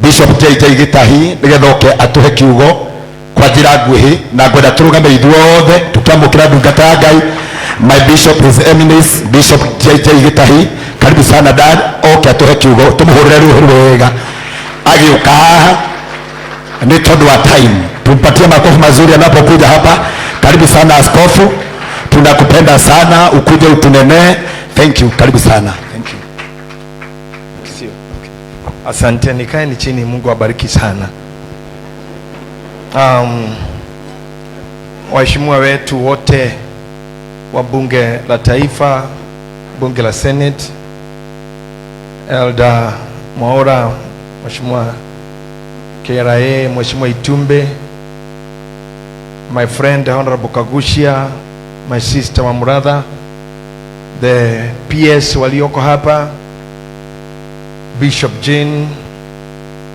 Bishop JJ Gitahi nigetha oke atuhe kiugo kwa njĩra nguhĩ, na ngwenda tũrũgame ithuothe tũkĩamũkĩra ndungata ya Ngai, my bishop, His Eminence Bishop JJ Gitahi. Karibu sana, dad. Oke atuhe kiugo, tũmũhũrĩre rũhĩ wega agĩũka haha nĩ tondũ wa time. Tumpatie makofi mazuri anapokuja hapa. Karibu sana, askofu, tunakupenda sana, ukuje utunenee. Thank you, karibu sana, thank you. Sio. Okay. Asante, nikaeni chini. Mungu awabariki sana. Waheshimiwa wetu wote wa Bunge la Taifa, Bunge la Senate, Elder Mwaura, Mheshimiwa KRA, Mheshimiwa Itumbe, my friend Honorable Kaguchia, my sister Wamuratha, the PS walioko hapa, Bishop Jane,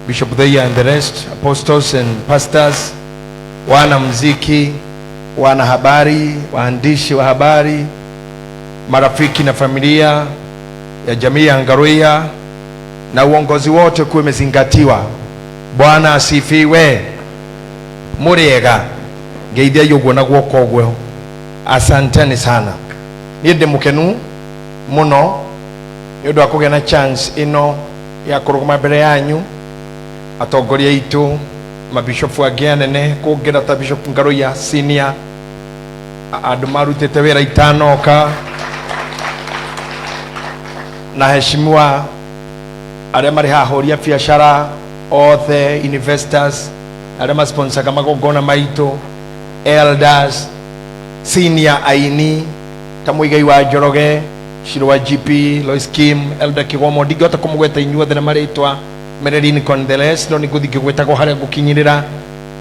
Bishop Theya and the rest, apostles and pastors, wana mziki, wana habari, waandishi wa habari, marafiki na familia ya jamii ya Ngaruiya na uongozi wote kuwa imezingatiwa. Bwana asifiwe. Muriega ngeithia uguo na guoko uguo. Asanteni sana. Niĩ ndĩ mũkenu mũno nĩ ũndũ wa kũgĩa na chance ĩno ya kũrũgama mbere yanyu, atongoria aitũ, mabishopu angĩ anene kũngĩra ta Bishop Ngaruiya Senior, andũ marutĩte wĩra itanoka, na heshimiwa arĩa marĩ haha, ahũri a biacara othe, investors arĩa masponsaga magongona maitũ, elders, senior aini ta Muigai wa Njoroge, Shiro wa GP, Lois Kim, Elder Kigomo. Ndingĩhota kũmũgweta inyuothe na marĩtwa, Merelin Condeles, no nĩ ngũthiĩ ngĩgwetagwo harĩa ngũkinyĩrĩra,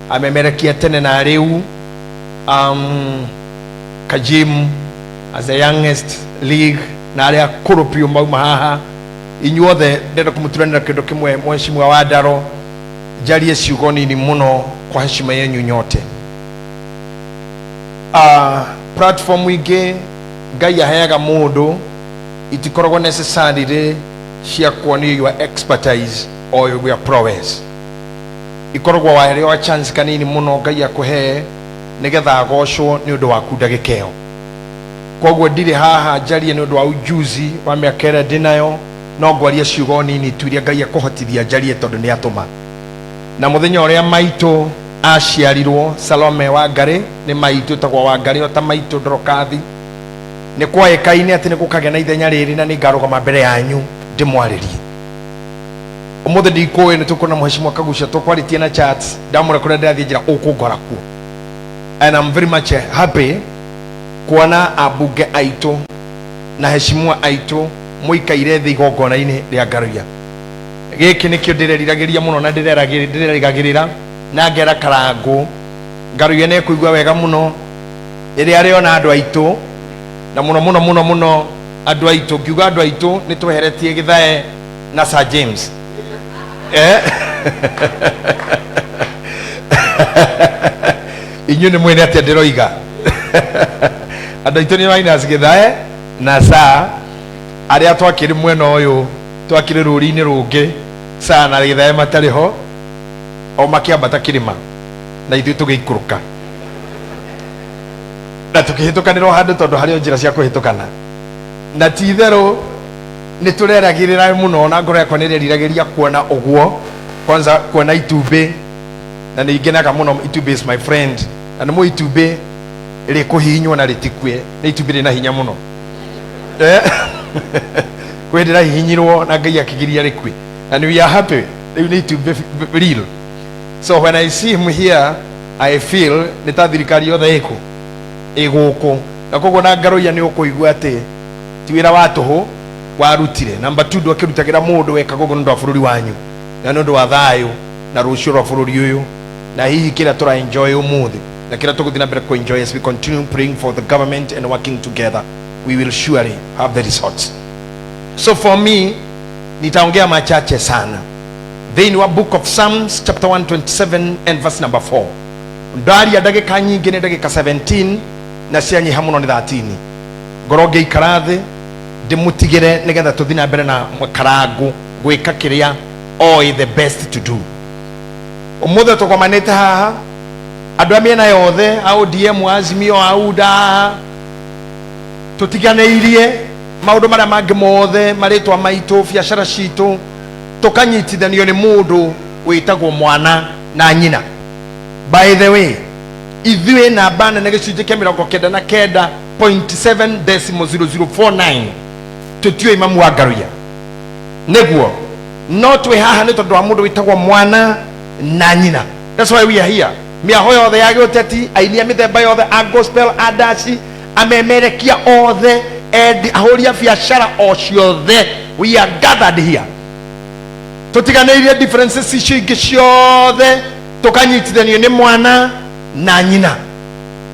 amemerekia tene na rĩu, Kajim as the youngest league na arĩa akũrũ biũ mauma haha inyuothe. Ndĩrenda kũmũturanĩra kĩndũ kĩmwe, mheshimiwa wa Ndaro, njarie ciugo nini mũno kwa heshima yenyu nyote. Platform ingĩ Ngai aheaga mũndũ itikoragwo necessarily cia kuonio your expertise or your prowess. Ikoragwo waherewa chance kanini mũno Ngai akũhe nĩgetha agocwo nĩ ũndũ waku ndagĩka ĩyo. Koguo ndirĩ haha njarie nĩ ũndũ wa ujuzi wa mĩaka ĩrĩa ndĩnayo, no ngwaria ciugo nini tu iria Ngai akũhotithia njarie tondũ nĩ atũma. Na mũthenya ũrĩa maitũ aciarirwo, Salome Wangari, nĩ maitũ ĩtagwo Wangari o ta maitũ Ndorokathi, nĩ kwaĩkaine atĩ nĩ gũkagĩa na ithenya rĩrĩ na nĩ ngarũgama mbere yanyu ndĩmwarĩrie. Ũmũthĩ ndikũĩ nĩ tũkuona mheshimiwa Kaguchia, tũkwarĩtie na chats, ndamwĩra kũrĩa ndĩrathiĩ njĩra ũkũngora kuo, and I'm very much happy kuona ambunge aitũ na heshimiwa aitũ mũikaire thĩ igongona-inĩ rĩa Ngaruiya. Gĩkĩ nĩkĩo ndĩreriragĩria mũno na ndĩrerĩgagĩrĩra na ngera Karangũ Ngaruiya nĩ ekũigua wega mũno rĩrĩa arĩona andũ aitũ, na mũno mũno mũno mũno andũ aitũ. Ngiuga andũ aitũ, nĩ tweheretie Gĩthae na Sir James, eh? Inyuĩ nĩ mwene atĩa ndĩroiga andũ aitũ nĩ minus Gĩthae na Sir, arĩa twakĩrĩ mwena ũyũ, twakĩrĩ rũri-inĩ rũngĩ. Sir na Gĩthae matarĩ ho, o makĩambata kĩrĩma na ithuĩ tũgĩikũrũka na tũkĩhĩtũkanĩrwo handũ, tondũ harĩ o njĩra cia kũhĩtũkana. Na ti itherũ nĩ tũreragĩrĩra mũno, na ngoro yakwa nĩ ĩreriragĩria kuona ũguo, kwanza kuona itumbĩ, na nĩ ngenaga mũno. Itumbĩ is my friend, na nĩ mũĩ itumbĩ rĩkũhihinywo na rĩtikue, nĩ itumbĩ rĩna hinya mũno. Kwĩ rĩrahihinyirwo na Ngai akĩgiria rĩkue, and we are happy rĩu nĩ itumbĩ real. So when I see him here, I feel nĩ ta thirikari yothe ĩkũ ĩgũkũ, na koguo na Ngaruiya nĩ ũkũigua atĩ ti wĩra wa tũhũ warutire. Number two, ndwakĩrutagĩra mũndũ, wekaga ũguo nĩ ũndũ wa bũrũri wanyu na nĩ ũndũ wa thayũ na rũciũ rwa bũrũri ũyũ, na hihi kĩrĩa tũra enjoy ũmũthĩ na kĩrĩa tũgũthiĩ na mbere kũ enjoy as we continue praying for the government and working together, we will surely have the results. So for me, nitaongea machache sana. Thĩinĩ wa Book of Psalms chapter 127 and verse number 4. Ndaria ndagĩka nyingĩ nĩ ndagĩka 17, na cianyiha mũno nĩ 13. Ngorwo ngĩikara thĩ ndĩmũtigĩre nĩgetha tũthiĩ na mbere na Karangũ. Gwĩka kĩrĩa oĩ the best to do. Ũmũthĩ tũgomanĩte haha andũ a mĩena yothe, a ODM, a Azimio, a UDA, haha tũtiganĩirie maũndũ marĩa mangĩ mothe, marĩtwa maitũ, biacara citũ, tũkanyitithanio nĩ mũndũ wĩtagwo mwana na nyina. By the way, ithuĩ namba nene, gĩcunjĩ kĩa 99.7 decimal 0049, tũtiũĩ mamu wa Ngaruiya nĩguo, no twĩ haha nĩ tondũ wa mũndũ wĩtagwo mwana na nyina. That's why we are here. Mĩaho yothe ya gĩũteti, aini a mĩthemba yothe, a gospel, a ndaci, amemerekia othe, endi, ahũri a biacara o ciothe, we are gathered here. Tũtiganĩirie differences icio ingĩ ciothe, tũkanyitithanio nĩ mwana na nyina.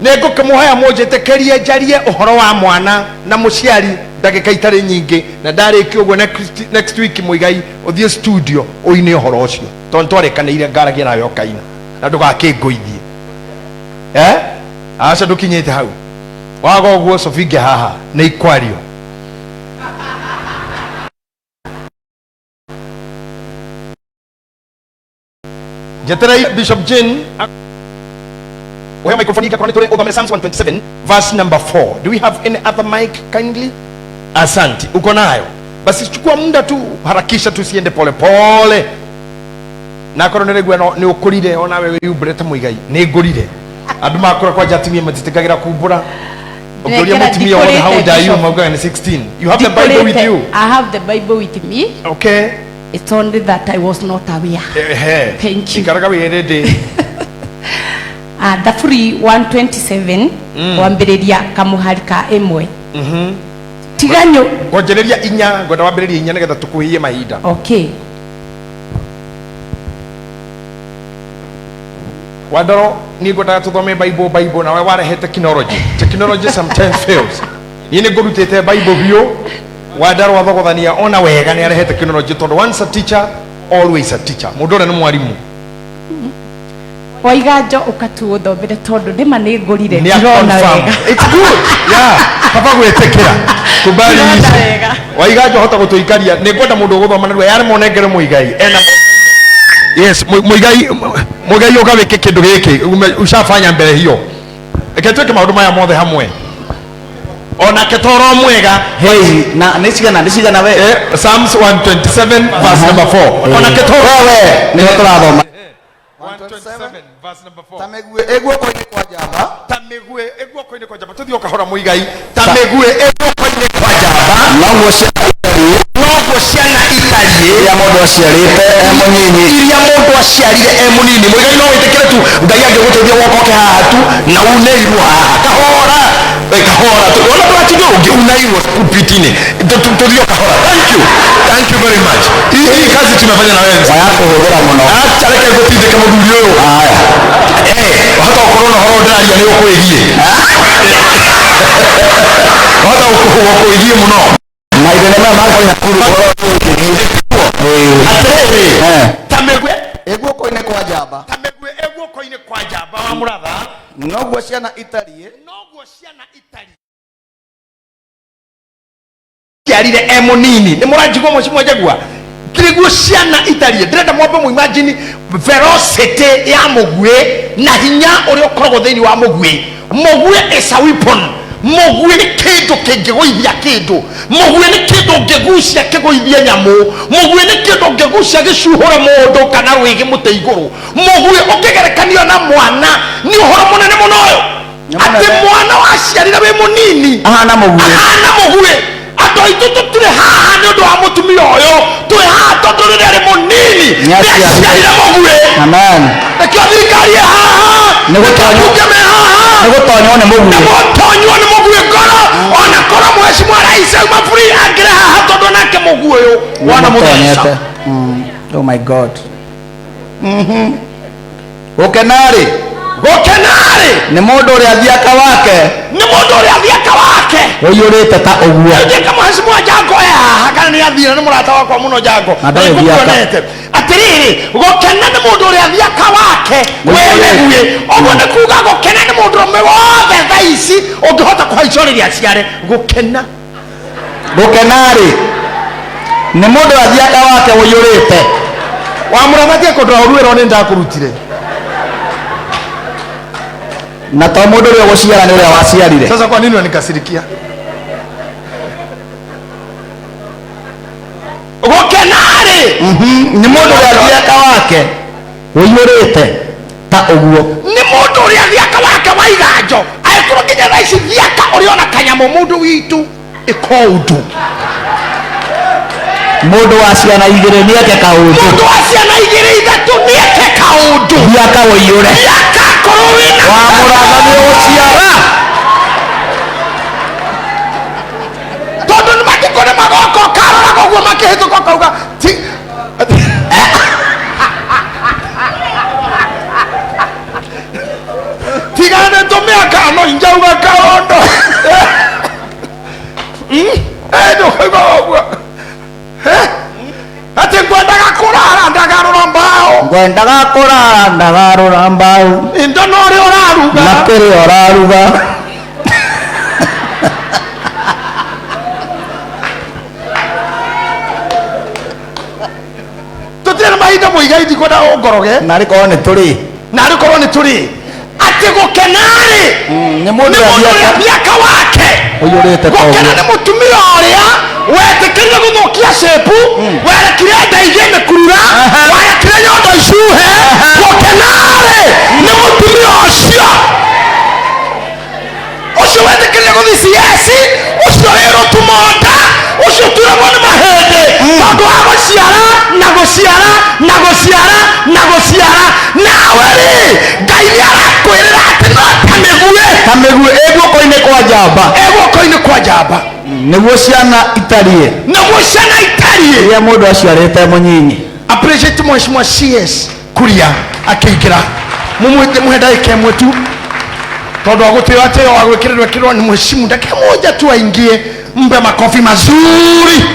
Nĩ ngũkĩmũhoya mũnjĩtĩkĩrie njarie ũhoro wa mwana na mũciari ndagĩka itarĩ nyingĩ, na ndarĩkia ũguo, next week Mũigai ũthiĩ studio ũine ũhoro ũcio, tondũ twarĩkanĩire ngaragia nawe ũkaina na ndũgakĩngũithie. Eh, aca, ndũkinyĩte hau waga ũguo. Sobinge haha nĩ ikwario. Njeterei Bishop Jane. Oya microphone ika kwa nitore Psalms 127 verse number 4. Do we have any other mic, kindly? Asante, uko nayo? Basi chukua muda tu, harakisha, tusiende pole pole. Na korwo nĩraigua no nĩ ũkũrire onawe wĩyumbũrĩte, Mũigai, nĩ ngũrire. Andũ makũra, kwanja atumia matitĩkagĩra kumbũra. Ũngĩũria mũtumia wothe, "How old are you?" maugaga nĩ 16. You have the Bible with you? I have the Bible with me. Okay. It's only that I was not aware. Ehe. Thank you. Ikaraga wĩ ready. Thaburi 127, wambĩrĩria kamũhari ka 1. Tiga nyũ Ngwanjĩrĩria 4, ngwenda wambĩrĩrie 4 nĩgetha tũkuhĩhie mahinda. Okay. Wandoro, niĩ ngwendaga tũthome Bible, Bible, nawe warehe technology. Technology sometimes fails. Niĩ nĩ ngũrutĩte Bible biũ. Wandaro athogothania ona wega nĩ arehe technology, tondũ once a teacher, always a teacher. Mũndũ ũrĩa nĩ mwarimũ. Waiganjo, ũkatu ũthomere, tondũ nĩma nĩ ngũrire. Nĩ Ndirona confirm. wega. It's good, yeah, kaba gwĩtĩkĩra, kubali. Ndirona ici wega. Waiganjo hota gũtũikaria. Nĩ ngwenda mũndũ ũgũthoma narua yarĩ mũnengere Mũigai ena. Yes, Mũigai, Mũigai, ũka wĩke kĩndũ gĩkĩ. Ushafanya mbere hiyo, reke twĩke maũndũ maya mothe hamwe onake toro mwega. Hey, na nĩ cigana, nĩ cigana we? Psalms 127 verse number 4, onake toro. Wewe nĩho tũrathoma. 127 verse number 4. Ta mĩguĩ ĩ guoko-inĩ kwa njamba. Ta mĩguĩ ĩ guoko-inĩ kwa njamba. Tũthiĩ o kahora, Mũigai. Ta mĩguĩ ĩ guoko-inĩ kwa njamba, noguo ciana itariĩ, noguo ciana itariĩ, iria mũndũ aciarĩte e mũnyinyi. Iria mũndũ aciarire e mũnini. Mũigai, no wĩtĩkĩre tu Ngai angĩgũteithia woka oke haha tu na uneirwo haha kahora. Eh, kahora tu, ona ndũgatinda ũngĩ unairwo pulpit-inĩ. Tũthiĩ o kahora. Thank you, thank you very much. Hii kazi tumefanya na wewe. Waya kũhũthĩra mũno. Acha, reke ngũtindĩke mũthuri ũyũ. Haya. Eh, wahota gũkorwo na ũhoro ndĩraria nĩ ũkwĩgiĩ, wahota gũkwĩgiĩ mũno. Maithe nĩ maya makonya kuru ũhoro ũkĩgiĩ. Atĩrĩrĩ, Eh. ta mĩguĩ Ĩ guoko-inĩ kwa njamba, ta mĩguĩ ĩ guoko-inĩ kwa njamba wa mũratha, noguo ciana itariĩ, noguo ciana itariĩ ciarire e mũnini. Nĩ mũranjigua, mũcimwe njagua nĩguo ciana itariĩ. Ndĩrenda mwambe mũimagine velocity ya mũguĩ na hinya ũrĩa ũkoragwo thĩinĩ wa mũguĩ. Mũguĩ is a weapon. Mũguĩ nĩ kĩndũ kĩngĩgũithia kĩndũ. Mũguĩ nĩ kĩndũ ũngĩgucia kĩgũithie nyamũ. Mũguĩ nĩ kĩndũ ũngĩgucia gĩcuhũre mũndũ kana rwĩgĩ mũtĩ igũrũ. Mũguĩ ũkĩgerekanio na mwana nĩ ũhoro mũnene mũno ũyũ. Nĩ Atĩ mũnene. mwana waciarire wĩ mũnini ahana mũguĩ. Ahana mũguĩ. Andũ aitũ, tũtirĩ haha nĩ ũndũ wa mũtumia ũyũ. Twĩ haha tondũ rĩrĩa arĩ mũnini Nĩ aciarire. nĩaciarire mũguĩ. Amen. Nĩkĩo thirikari ĩ haha. Nĩ nĩkĩo mbunge me haha. Nĩ gũtonywo nĩ mũguĩ. Nĩgũtonywo nĩ mũguĩ ngoro. Ona korwo mheshimiwa rais auma free, angĩrĩ haha tondũ nake mũguĩ ũyũ wana mũtheca. Nĩmũtonyete. Oh my God. Gũkena-rĩ, Gũkena-rĩ, nĩ mũndũ ũrĩa thiaka wake nĩ mũndũ ũrĩa thiaka wake ũiyũrĩte ta ũguo. Njĩka mheshimiwa Jango e haha kana nĩ athire? Nĩ mũrata wakwa mũno Jango. Na ndarĩ thiaka. Nĩngũkuonete. Atĩrĩrĩ, gũkena nĩ mũndũ ũrĩa thiaka wake wĩ mĩguĩ. Ũguo nĩ kuga gũkena nĩ mũndũ ũrũme wothe thaa ici ũngĩhota kũhaica ũrĩrĩ aciare. Gũkena Gũkena-rĩ, Nĩ mũndũ ũrĩa thiaka wake ũiyũrĩte. Wa mũramatie kũndũ ũruĩrwo nĩ ndakũrutire. Na to mũndũ ũrĩa ũgũciara nĩ ũrĩa waciarire. Sasa kwa nini unanikasirikia? Gũkena-rĩ Nĩ mũndũ ũrĩa thiaka wake ũiyũrĩte ta ũguo. Nĩ mũndũ ũrĩa thiaka wake wa iganjo, angĩkorwo nginya thaa ici thiaka ũrĩ ona kanyamũ, mũndũ witũ ĩka ũndũ. Mũndũ wa ciana igĩrĩ nĩeke kaũndũ. Mũndũ wa ciana igĩrĩ ithatũ nĩeke kaũndũ. Thiaka ũiyũre. Thiaka korwo wĩna Wa mũratha nĩ ũgũciara. Tondũ nĩ matukũ nĩ magoka ũkaroraga ũguo makĩhĩtũka ũkauga ti tigane tũmĩaka no injauga kaũndũ. Ndũkaigua ũguo atĩ ngwendaga kũrara ndagarũra mbaũ. Ngwendaga kũrara ndagarũra mbaũ. Indo no ũrĩa ũraruga. Na kĩrĩa ũraruga. Tũtirĩ na mahinda mũigai, ndikwenda ũngoroge. Narĩ korwo nĩ tũrĩ. Narĩ korwo nĩ tũrĩ atĩ gũkena-rĩ Nĩ mũndũ nĩ ũrĩa mũndũ ũrĩa thiaka thiaka wake ũiyũrĩte ta gũkena ũguo. Nĩ mũtumia ũrĩa wetĩkĩrire gũthũkia cĩpu, werekire nda igĩe mĩkurura, warekire nyondo icuhe. Gũkena-rĩ nĩ mũtumia ũcio ũcio wetĩkĩrire gũthiĩ CS, ũcio wĩ rũtumo nda, ũcio ũturagwo nĩ mahĩndĩ tondũ wa gũciara na gũciara na gũciara na gũciara. Nawe rĩ, Ngai nĩ arakwĩrĩra atĩ no ta mĩguĩ, ta mĩguĩ ĩ guoko-inĩ kwa njamba, ĩ guoko-inĩ kwa njamba, nĩguo ciana itariĩ, nĩguo ciana itariĩ iria mũndũ aciarĩte mũnyinyi. Appreciate Mheshimiwa CS Kuria akĩingĩra. Mumwĩte, muhe ndagĩka ĩmwe tu tondũ agũtĩo atĩo agwĩkĩrĩrwo ĩkĩrwo ni mheshimu, dakika moja tu aingie, mpe makofi mazuri.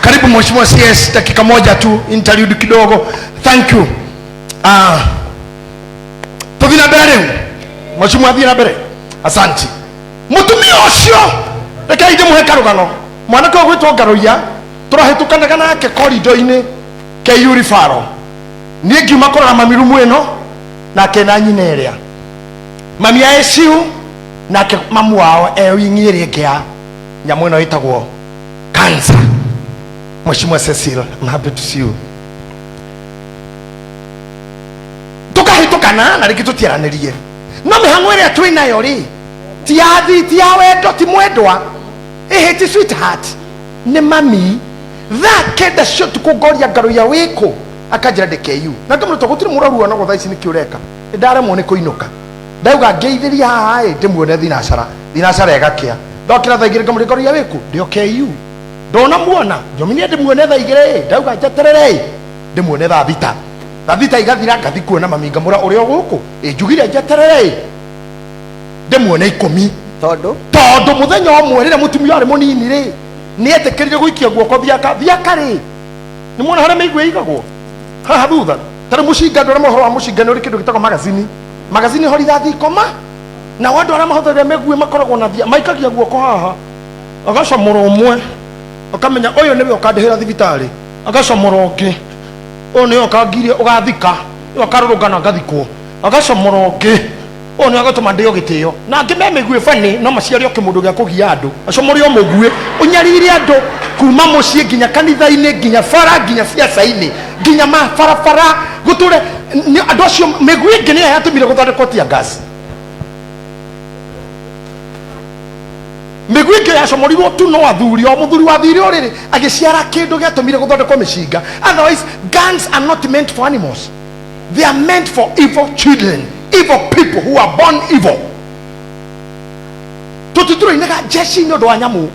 Karibu Mheshimiwa CS, dakika moja tu, interlude kidogo. Thank you. Ah, tũthiĩ na mbere rĩu. Mheshimiwa, athiĩ na mbere. Asante. Mũtumia ũcio, rekei ndĩmũhe karũgano. Mwanake ũyũ gwĩtwo Ngarũiya, tũrahĩtũkanaga nake korido-inĩ KU Rifaro, niĩ ngiuma kũrora mami rumu ĩno, nake na nyina ĩrĩa mami ya ICU, nake mamu wao e wing'i ĩrĩa ĩngĩ ya nyamũ ĩno ĩtagwo cancer. Mheshimiwa Cecil, I'm happy to see you. Tukahĩtũkana na rĩngĩ tũtiaranĩrie, no mĩhang'o ĩrĩa twĩ nayo rĩ, ti ya thi, ti ya wendo, ti mwendwa, ĩhĩ, ti sweetheart, nĩ mami. Thaa 9 cia ũtukũ ngoria Ngarũiya wĩkũ, akanjĩra ndĩ KU, na ngamũrutwo gũtirĩ mũrwaru ona thaa ici nĩkĩ ũreka, nĩ ndaremwo nĩ kũinũka, ndauga ngeithĩria haha ĩ ndĩmuone thinacara, thinacara ĩgakĩa. Ndokĩra thaa 2 ngamũria Ngarũiya wĩkũ, ndĩ o KU, ndũnamuona, njomire ndĩmuone thaa 2 ĩ, ndauga njeterere ĩ ndĩmuone thaa 6, thaa 6 igathira ngathi kuona mami, ngamũra ũrĩa o gũkũ ĩ, njugire njeterere ĩ ndĩmuone 10. Tondũ Tondũ mũthenya ũmwe rĩrĩa mũtumia arĩ mũnini rĩ, nĩ etĩkĩrire gũikia guoko thiaka. Thiaka rĩ, nĩ muona harĩa mĩigua ĩigagwo haha thutha, tarĩ mũcinga. Andũ arĩa mohoro wa mũcinga nĩ ũrĩ kĩndũ gĩtagwo magazini. Magazini ho rithathi ikoma, nao andũ arĩa mahũthagĩra mĩguĩ makoragwo na thia, maikagia guoko haha, agacomora ũmwe akamenya ũyũ nĩwe ũkandĩhĩra thibitarĩ, agacomora ũngĩ, ũyũ nĩwe ũkangiria ũgathika, ũyũ akarũrũngana ngathikwo, agacomora ũngĩ, ũyũ nĩwe agatũma ndĩo gĩtĩo. Na angĩ me mĩguĩ bani, no maciare o kĩmũndũ gĩa kũgia andũ, acomore o mũguĩ ũnyarire andũ kuma mũciĩ nginya kanitha-inĩ, nginya bara, nginya ciaca-inĩ, nginya mabarabara gũtũre andũ acio. Mĩguĩ ĩngĩ nĩyo yatũmire gũthondekwo tear gas. Mĩguĩ ĩngĩ yacomorirwo tu no athuri, o mũthuri wathire ũrĩrĩ agĩciara kĩndũ gĩatũmire gũthondekwo mĩcinga. Otherwise guns are not meant for animals, they are meant for evil children, evil people who are born evil. Tũtitũrũinĩga jeshi nĩ ũndũ wa nyamũ,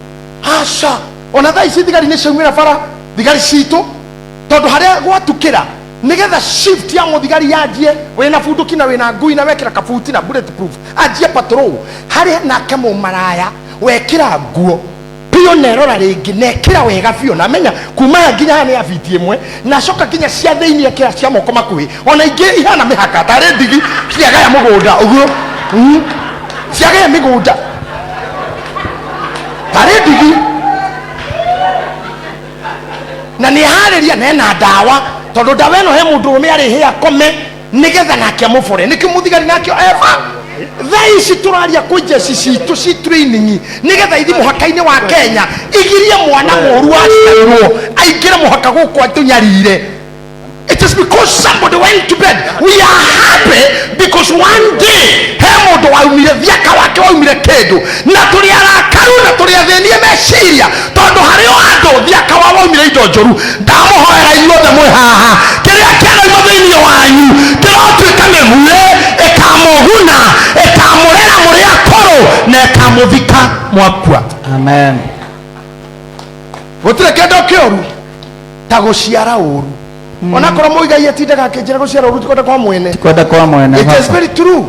aca. Ona thaa ici thigari nĩ ciaumĩra bara, thigari citũ, tondũ harĩa gwatukĩra nĩgetha shift ya mũthigari yanjie, wĩna bunduki na wĩna ngui na wekĩra kabuti na bullet proof, anjie patrol harĩa. Nake mũmaraya wekĩra nguo biũ na erora rĩngĩ na ekĩra wega biũ na amenya kuma haha nginya haha nĩ ya biti ĩmwe, na acoka nginya cia thĩinĩ ekĩra cia moko makuhĩ, ona ingĩ ihana mĩhaka tarĩ ndigi ciagaya mũgũnda ũguo. Ciagaya mĩgũnda tarĩ ndigi. Na nĩ harĩria na ena ndawa, tondũ ndawa ĩno he mũndũrũme arĩhĩ akome nĩgetha nake amũbore. Nĩkĩo mũthigari nakĩo eva thaa ici tũraria kwĩ njeci citũ ci training nĩgetha ithi mũhaka-inĩ wa Kenya igirie mwana mũru waciarirwo aingĩre mũhaka gũkũ atũnyarire. It is because somebody went to bed. We are happy because one day he mũndũ waumire thiaka wake waumire kĩndũ, na tũrĩ arakaru na tũrĩ athĩnie meciria tondũ harĩ o andũ thiaka wa waumire indo njũru. Ndamũhoera inyuothe mwĩ haha, kĩrĩa kĩarauma thĩinĩ wanyu kĩrotuĩka mĩguĩ ĩkamũguna, ĩkamũrera mũrĩ akũrũ na ĩkamũthika mwakua. Amen. Gũtirĩ kĩndũ kĩũru ta gũciara ũru, onakorwo Mũigai atindaga akĩnjĩra gũciara ũru ti kwenda kwa mwene. Kwenda kwa mwene. It is very true,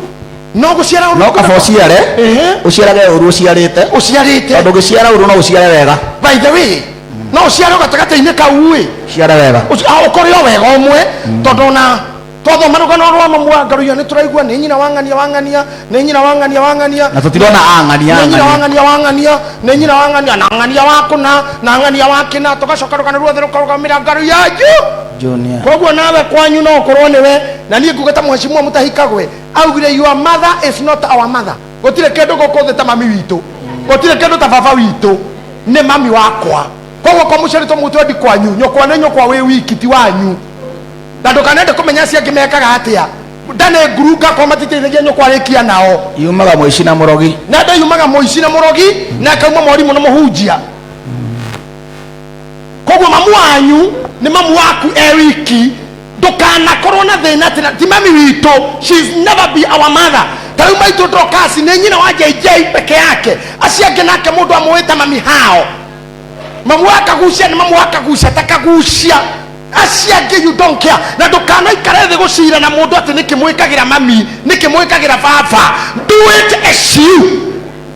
no gũciara ũru no kaba ũciare ũciarage ũru ũciarĩte. Ũciarĩte. Tondũ ũgĩciara ũru no ũciare wega. By the way, no ũciare gatagatĩ-inĩ kau ĩ. Ũciare wega. Ũkore o wega ũmwe, tondũ ona twathoma rũgano rwa mamu wa Ngaruiya nĩ tũraigua nĩ nyina wa ng'ania wa ng'ania, nĩ nyina wa ng'ania wa ng'ania. Na tũtirona ang'ania. Nĩ nyina wa ang'ania. Ng'ania wa ng'ania, nĩ nyina wa ng'ania na ng'ania wa kũna na ng'ania wa kĩna, tũgacoka rũgano ruothe rũkarũgamĩra Ngaruiya ju Junior. Koguo nawe kwanyu no ũkorwo nĩwe na niĩ nguga ta mheshimiwa Mutahi Kagwe augire, "Your mother is not our mother." Gũtirĩ kĩndũ gũkũ thĩ ta mami witũ, gũtirĩ kĩndũ ta baba witũ, nĩ mami wakwa. Koguo kwa mũciarĩtwo mũtwendi kwanyu, nyũkwa nĩ nyũkwa wĩ wiki, ti wanyu, na ndũkanende kũmenya acio angĩ mekaga atĩa. Nda nĩ ngurunga kwa matiteithagia nyũkwa arĩkia nao. Yumaga mũici na mũrogi. Na nda yumaga mũici na mũrogi na akauma mwarimũ na mũhunjia. Koguo mamu wanyu nĩ mamu waku e wiki, ndũkanakorwo na thĩna atĩ ti mami witũ. She's never be our mother. Ta rĩu maitũ Dorcas nĩ nyina wa JJ peke yake, acio angĩ nake mũndũ amũĩta mami hao. Mamu wa Kagucia nĩ mamu wa Kagucia, ta Kagucia acio angĩ you don't care. Na ndũkanaikare thĩ gũcira na mũndũ atĩ nĩkĩ mwĩkagĩra mami, nĩkĩ mwĩkagĩra baba. Do it as you,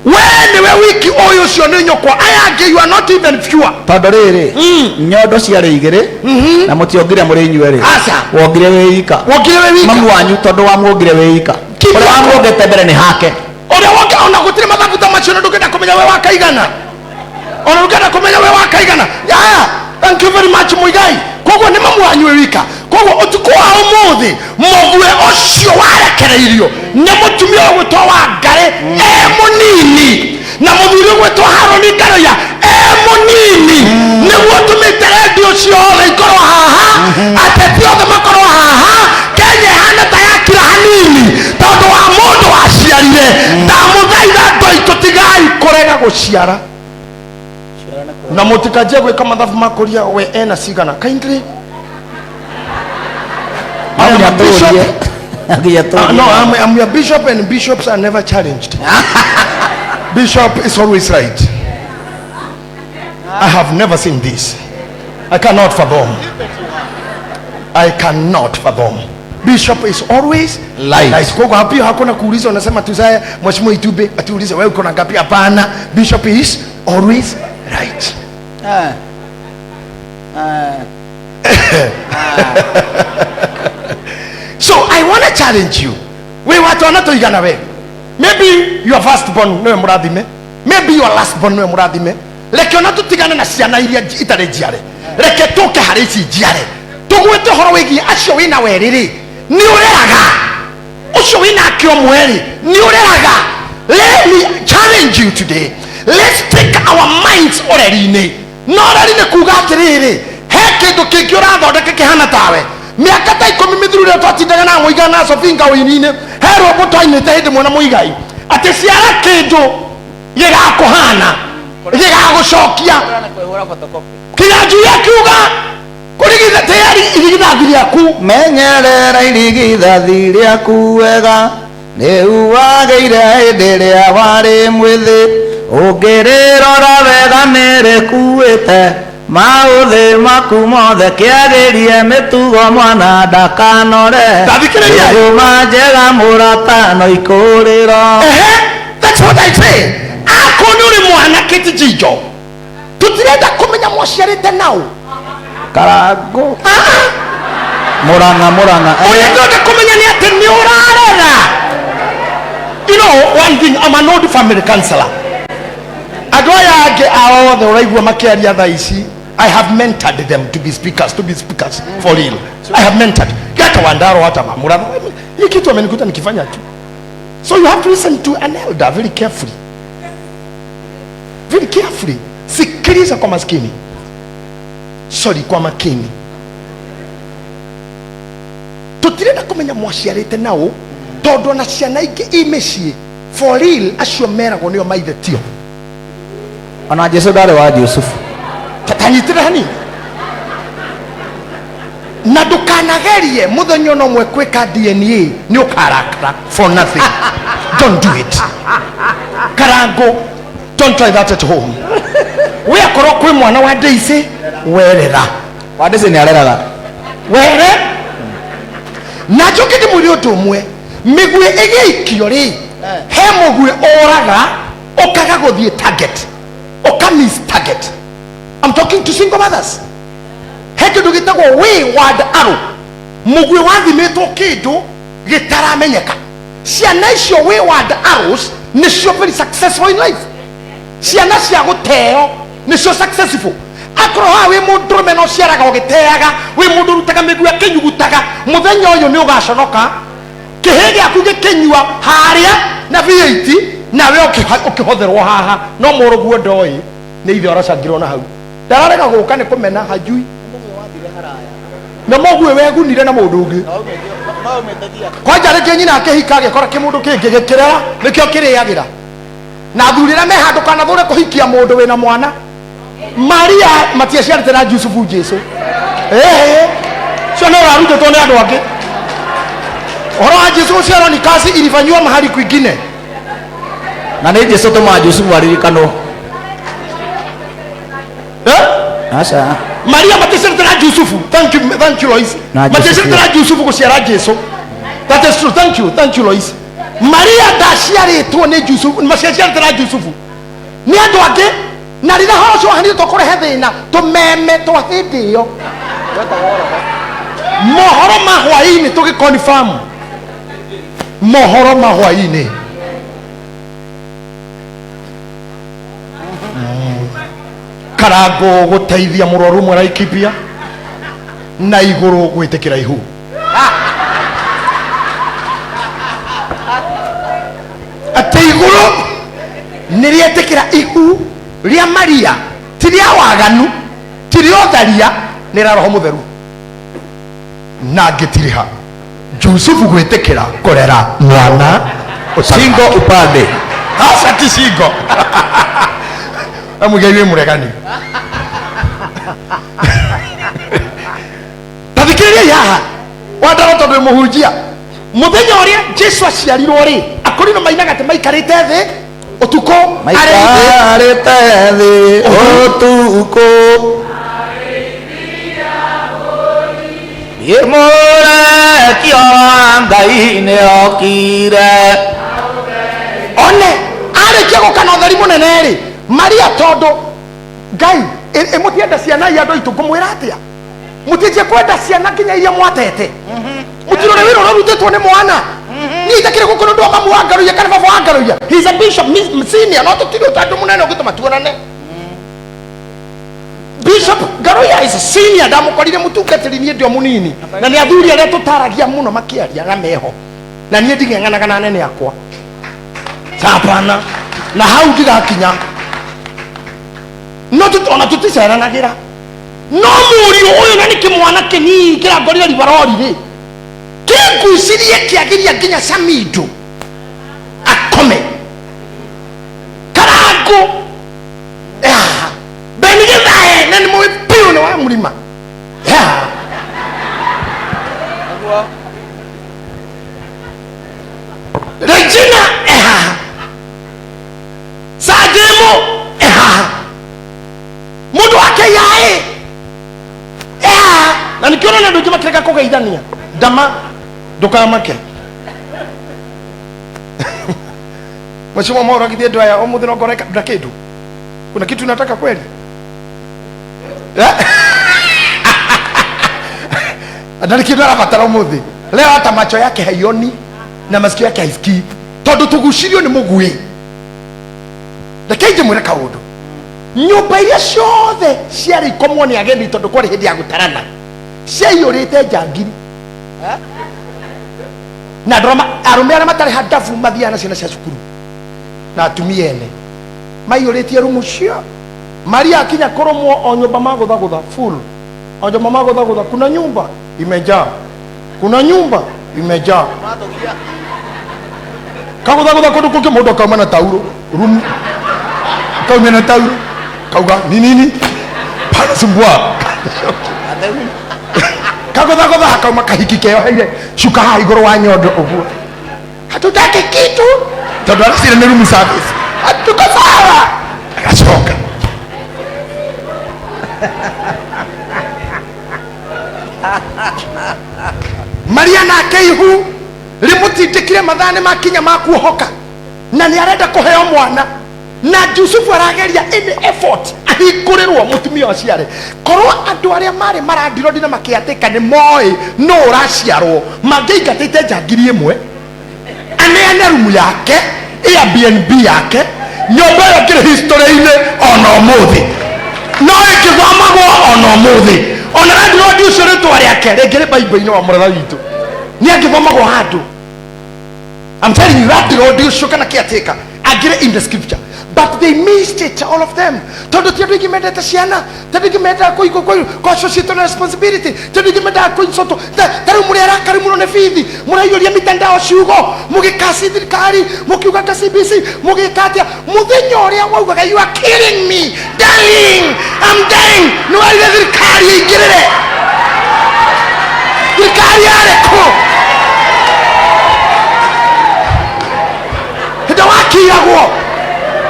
we nĩwe wiki ũyũ, ũcio nĩ nyũkwa, aya angĩ you are not even pure. Tondũ rĩrĩ, nyondo ciarĩ igĩrĩ na mũtiongire mũrĩ inyuerĩ. Aca. Wongire wĩ ika. Wongire wĩ wika. Mamu wanyu tondũ wamuongire wĩ ika. Kinya. Ũrĩa wamuongete mbere nĩ hake. Ũrĩa woke ona gũtirĩ mathabu ta macio, na ndũngĩenda kũmenya we wakaigana, ona ndũngĩenda kũmenya we wakaigana. Yeah, thank you very much, Muigai. Koguo nĩ mamu wanyu wĩ wika. Koguo ũtukũ wa ũmũthĩ, mũgue ũcio warekereirio nĩ mũtumia ũgwĩtwo Wangarĩ e mũnini na mũthuri ũgwĩtwo Haroni Ngaroya e mũnini, nĩguo tũmĩte redio ciothe ikorwo haha, ateti othe makorwo haha. Kenya ĩhana ta yakira hanini tondũ wa mũndũ waciarire. Ndamũthaitha andũ aitũ, tigai kũrega gũciara na mũtikanjie gwĩka mathabu makũria we ena cigana. Kindly, I am a bishop. Nginya No, tũrie. I'm your bishop, and bishops are never challenged. Bishop is always right. I have never seen this. I cannot fathom. I cannot fathom. Bishop is always Right. right. Kwa hivyo hakuna kuuliza, unasema tuzae Mheshimiwa Itube atiulize wewe uko na ngapi? Hapana, bishop is always right. So I want to challenge you. We watu wanatoigana we. Maybe your first born niwe mũrathime. Maybe your last born niwe mũrathime. Reke ona tutigane na ciana iria itarĩ njiare. Reke tũke harĩ ici njiare. Tũgwĩte ũhoro wĩgiĩ acio wĩna werĩ-rĩ, nĩ ũreraga. Ũcio wĩna ake ũmwe-rĩ, nĩ ũreraga. Let me challenge you today. Let's take our minds ũreri-inĩ. No ũreri nĩ kuga atĩrĩrĩ, he kĩndũ kĩngĩ ũrathondeka kĩhana tawe. Mĩaka ta 10 mĩthiru rĩrĩa twatindaga na Mũigai na Sofinga ũini-inĩ, he rwĩmbo twainĩte hĩndĩ ĩmwe na Mũigai atĩ ciara kĩndũ gĩgakũhana, gĩgagũcokia. Kĩnyanjui akiuga kũrigitha tayari irigithathi rĩaku. Menyerera irigithathi rĩaku wega, rĩu wagĩire hĩndĩ ĩrĩa warĩ mwĩthĩ, ũngĩrĩrora wega nĩ rĩkuĩte maũthĩ maku mothe, kĩagĩrie mĩtugo mwana ndakanore. Ndathikĩrĩria. Ngũma njega mũrata no ikũrĩro. Ehe, that's what I say. Akorwo nĩ ũrĩ mwanake ti jinjo, tũtirenda kũmenya mwaciarĩte nao. Karangũ Mũrang'a, Mũrang'a. Ũrĩa ndĩrenda kũmenya nĩ atĩ nĩ ũrarera. You know one thing, I'm an old family counselor. Andũ aya angĩ a othe ũraigua makĩaria thaa ici, I have mentored them to be speakers, to be speakers for real. I have mentored. Hata Wandaro hata Mamura. Hii kitu amenikuta nikifanya tu. So you have to listen to an elder very carefully. Very carefully. Sikiliza kwa maskini. Sorry, kwa makini. Tutirenda kumenya mwaciarĩte nao tondũ ona ciana ingĩ i mĩciĩ for real acio meragwo nĩo maithe tio. Ona Jesu ndarĩ wa Jusufu. Tanyitĩra hanini na ndũkanagerie mũthenya ona ũmwe kwĩka DNA nĩ ũkarakara for nothing. Don't do it. Karango, don't try that at home. We akorwo kwĩ mwana wa Daisy werera. Wa Daisy nĩ areraga. Were na njoke ndĩmwĩre ũndũ ũmwe, mĩguĩ ĩgĩikio rĩ, he mũguĩ ũraga ũkaga gũthiĩ target, ũka miss target. I'm talking to single mothers. He kĩndũ gĩtagwo wayward arrow, mũguĩ wathimĩtwo kĩndũ gĩtaramenyeka. Ciana icio wayward arrows nĩcio very successful in life. Ciana cia gũteo nĩcio successful. Akorwo haha wĩ mũndũrũme na ũciaraga ũgĩteaga, wĩ mũndũ ũrutaga mĩguĩ akĩnyugutaga, mũthenya ũyũ nĩ ũgaconoka kĩhĩ gĩaku gĩkĩnyua harĩa na V8 nawe ũkĩhotherwo haha, no mũrũguo ndoĩ nĩ ithe ũracangirwo na hau ndararega gũka nĩ kũmena hajui na mũguĩ wegunire na mũndũ ũngĩ. Kwanja rĩngĩ nyina akĩhika agĩkora kĩmũndũ kĩngĩ gĩkĩrera nĩkĩo kĩrĩagĩra na athuri arĩa me handũ kana thũre kũhikia mũndũ wĩna mwana. Maria matiaciarĩte na Jusufu Jesu cio nĩ ũrarutĩtwo nĩ andũ angĩ. Ũhoro wa Jesu gũciarwo ni kazi ilifanyiwa mahali kwingine. Na nĩ Jesu tũmaga Jusufu aririkanwo. Aca. Maria matiaciarĩte na Jusufu. Thank you, thank you Lois. Na Jusufu. Matiaciarĩte na Jusufu gũciara Jesu. That is true. Thank you, thank you Lois. Maria ndaciarĩtwo nĩ Jusufu, matiaciarĩte na Jusufu nĩ andũ angĩ. Na rĩrĩa horo ũcio wahanire tũkũrehe thĩna tũmeme twa hĩndĩ ĩyo mohoro ma hwaĩ-inĩ tũgĩconfirm mohoro ma hwaĩ-inĩ. Karango gũteithia mũrwaru ũmwe Laikipia na igũrũ gwĩtĩkĩra ihu. Atĩ igũrũ nĩ rĩetĩkĩra ihu rĩa Maria, ti rĩa waganu, ti rĩa ũtharia, nĩ rĩa Roho Mũtheru. Na ngĩtirĩha Jusufu gwĩtĩkĩra kũrera mwana Singo upande. Aca ti singo. Amũigai wĩ mũregani. Ta thikĩrĩriai haha wandaro tondũ wĩ mũhunjia. Mũthenya ũrĩa Jesu aciarirwo rĩ, akorino mainaga atĩ maikarĩte thĩ ũtukũ arĩithi. Maikarĩte thĩ ũtukũ. Mũrekio wa Ngai nĩokire. One arĩkia gũka na ũtheri mũnene rĩ, Maria tondũ Ngai ĩmũtienda ciana iria andũ aitũ ngũmwĩra atĩa? Mũtianjie kwenda ciana nginya iria mwatete. Mũtirore wĩra ũrĩa ũrutĩtwo nĩ mwana. Niĩ itakĩrĩ gũkũ nĩ ũndũ wa mamu wa Ngaruiya kana baba wa Ngaruiya. He is a bishop senior, no tũtirĩ ũtandũ mũnene ũngĩtũma tuonane. Bishop Ngaruiya is senior, ndamũkorire mũtungatĩri niĩ ndĩ o mũnini, na nĩ athuri arĩa tũtaragia mũno makĩaria na meho, na niĩ ndigeng'anaga na anene akwa. Hapana, na hau ndigakinya. No ona tũticeranagĩra. No mũriũ ũyũ na nĩ kĩmwana kĩnini kĩrangorire ribarori rĩ, kĩngucirie kĩagiria nginya Samido akome Karango Beni Githae na nĩ mũĩ biũ nĩ wa mũrima. Regina ehaha, Sajemo ehaha, mũndũ wa KIA ehaha. Na nĩkĩo ũrona andũ aingĩ makĩrega kũgeithania. Ndama ndũkamake. Mheshimiwa Mwaura githĩ andũ aya ũmũthĩ no ngore na kĩndũ. Kuna kitu nataka kweli? Ndarĩ kĩndũ arabatara ũmũthĩ. Leo hata macho yake haioni na masikio yake haisikii. Tondũ tũgucirio nĩ mũguĩ. Reke njĩmwĩre kaũndũ. Nyũmba iria ciothe ciarĩ ikomwo nĩ ageni tondũ kwarĩ hĩndĩ ya gũtarana ciaiyũrĩte njangiri na andũ arũme arĩa matarĩ handabu mathiaga na ciana cia cukuru na atumia ene maiyũrĩtie rumu cio. Maria akinya kũrũmwo o nyũmba magũthagũtha full, o nyũmba magũthagũtha, kuna nyumba imejaa, kuna nyumba imejaa, kagũthagũtha kũndũ kũngĩ mũndũ akauma na tauro rumu, akaumia na tauro kauga ni nini panasumbua, kagũthagũtha hakauma kahiki keyoheire cuka haha igũrũ wa nyondo ũguo, hatutaki kitu, tondũ aracira nĩ room service, hatuko sawa, agacoka. Maria nake ihu rimutindikire, mathaa nĩ makinya ma kuohoka na nĩ arenda kũheo mwana, na Jusufu arageria any effort ahingũrĩrwo mũtumia ũciare. Korwo andũ arĩa marĩ marandirondi na makĩatĩka nĩ moĩ no ũraciarwo, mangĩaingatĩte njangiri ĩmwe aneane rumu yake, Airbnb yake, nyũmba ĩyo ĩngĩrĩ history-inĩ ona ũmũthĩ, no ĩngĩthomagwo ona ũmũthĩ. Ona landlord ũcio rĩtwa rĩake rĩngĩrĩ Bible-inĩ wa mũratha witũ, nĩ angĩthomagwo handũ. I'm telling you, landlord ũcio kana caretaker angĩrĩ in the scripture, but they missed it, all of them, tondũ ti andũ aingĩ mendete ciana, ti andũ aingĩ mendaga kũ associate na responsibility, ti andũ aingĩ mendaga kũinsotwo. Ta rĩu mũrĩ arakari mũno nĩ bithi, mũraiyũria mitandao ciugo, mũgĩkaci thirikari, mũkiuga CBC, mũgĩka atĩa. Mũthenya ũrĩa waugaga, "You are killing me, darling, I'm dying," nĩ warire thirikari ĩingĩrĩre. Thirikari yarĩ kũ hĩndĩ wakiragwo,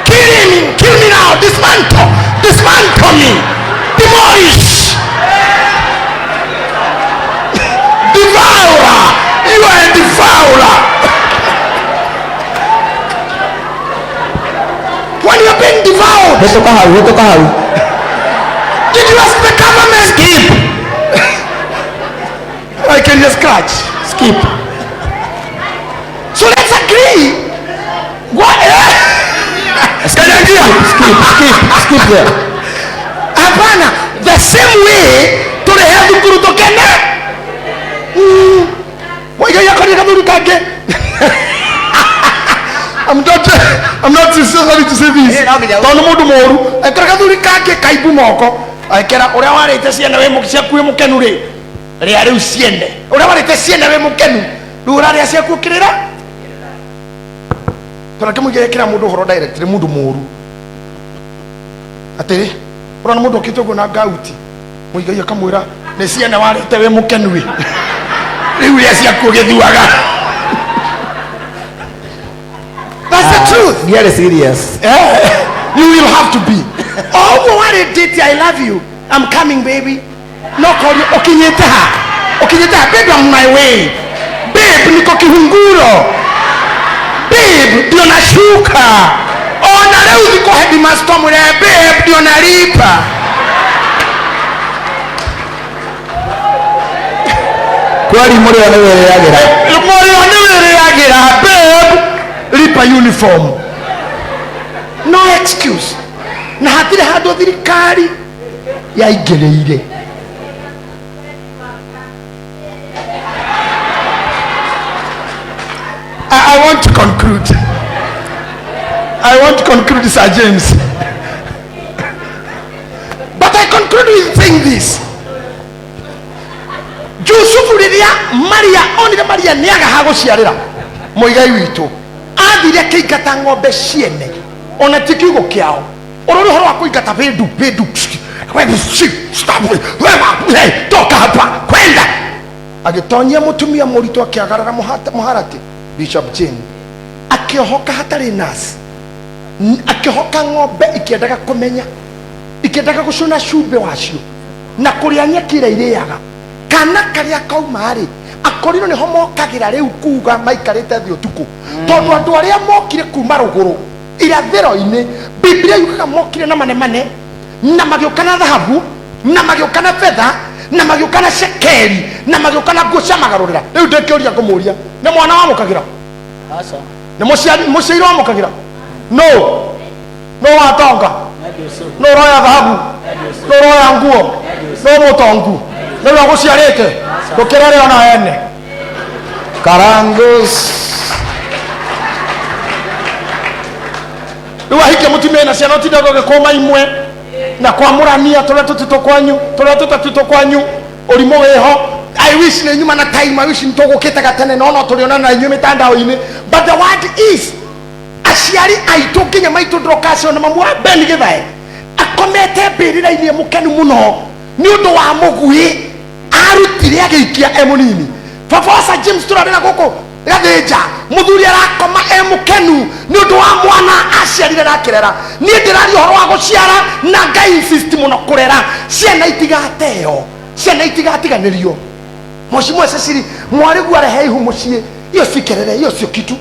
"Kill me, kill me now, dismantle, dismantle me, demolish, devourer, you are a devourer"? When you are being devoured, Hĩtũka hau, hĩtũka hau. did you ask the government? Skip. I can just scratch. Skip. So let's agree. What? Kanyagia. Skip, skip, skip there. Hapana, the same way tũrehe thukuru tũkene. Waigai akoria kathuri kangĩ. I'm not sorry to say this. Eh, no nginya- Tondũ mũndũ mũru, ekĩra kathuri kangĩ kaimbu moko. Ekĩra ũrĩa warĩte ciana wĩ ciaku wĩ mũkenu rĩ. Rĩa rĩu ciene. Ũrĩa warĩte ciene wĩ mũkenu. Rĩu ũrarĩa ciaku ũkĩrĩra. Tondũ kĩmũigĩre kĩra mũndũ ũhoro direct nĩ mũndũ mũru. Atĩrĩ, ũrona mũndũ okĩte ũguo na ngauti. Mũigai akamwĩra nĩ ciana warĩte wĩ mũkenu ĩ. Rĩu rĩa ciaku ũgĩthuaga. That's the truth. Get serious. Eh, you will have to be. O ũguo warĩ date, "I love you, I'm coming, baby." No korio ũkinyĩte ha? Ũkinyĩte ha? "Babe, I'm on my way. Babe, niko Kihunguro. Babe, ndio nashuka." Ona rĩu thikũ headmaster mwĩre, "Babe, ndio nalipa." Kweli mũrĩo nĩ wĩrĩagĩra. Mũrĩo nĩ wĩrĩagĩra. "Babe, lipa uniform." No excuse. Na hatirĩ handũ thirikari yaingĩrĩire. I want to conclude. I want to conclude, Sir James. But I conclude with saying this. Jusufu rĩrĩa Maria onire Maria nĩaga ha gũciarĩra mũigai witũ, athire akĩingata ng'ombe ciene, ona ti kiugo kĩao. Ũrori ũhoro wa kũingata bĩndu bĩndu, toka hapa kwenda, agĩtonyia mũtumia mũritũ, akĩagarara mũharatĩ. Bishop Jane akĩohoka hatarĩ nurse, akĩhoka ng'ombe ikĩendaga kũmenya, ikĩendaga gũcũna cumbĩ wacio na kũrĩa nyeki ĩrĩa irĩaga. Kana karĩa kauma-rĩ, akorirwo nĩho mokagĩra rĩu kuga maikarĩte thĩ ũtukũ, tondũ andũ arĩa mokire kuma rũgũrũ irathĩro-inĩ, Biblia yugaga mokire na manemane, na magĩũka na thahabu, na magĩũka na betha, na magĩũka na cekeri, na magĩũka na nguo cia magarũrĩra. Rĩu ndĩkĩũria, ngũmũria, nĩ mwana wamũkagĩra? Nĩ mũciari, mũciari wamũkagĩra? No. No watonga, no ũroya thahabu, no ũroya nguo, no mũtongu, no ũrĩa ũgũciarĩte ndũkĩrere ona ene. Karangus. Rĩu ahikia mũtumia na ciana ũtindaga ũgĩkũma imwe na kwamũrania tũrĩa tũtitũ kwanyu, tũrĩa tũtatitũ kwanyu, ũrimũ wĩho. I wish nĩ nyuma na time, I wish nĩ tũgũkĩte gatene, no no tũrĩonana na inyuĩ mĩtandao-inĩ. But the word is, aciari aitũ nginya maitũ ndrokacio na mamu wa Ben Githae akomete mbĩrĩra-inĩ e mũkenu mũno nĩ ũndũ wa mũguĩ arutire agĩikia e mũnini. Baba wa Sir James tũrarĩra gũkũ Gathĩnja, mũthuri arakoma e mũkenu nĩ ũndũ wa mwana aciarire na akĩrera. Niĩ ndĩraria ũhoro wa gũciara na Ngai insist mũno kũrera ciana itigateo, ciana itigatiganĩrio. Mheshimiwa Cecily, mwarĩguo arehe ihu mũciĩ, iyo si kelele, iyo sio kitu.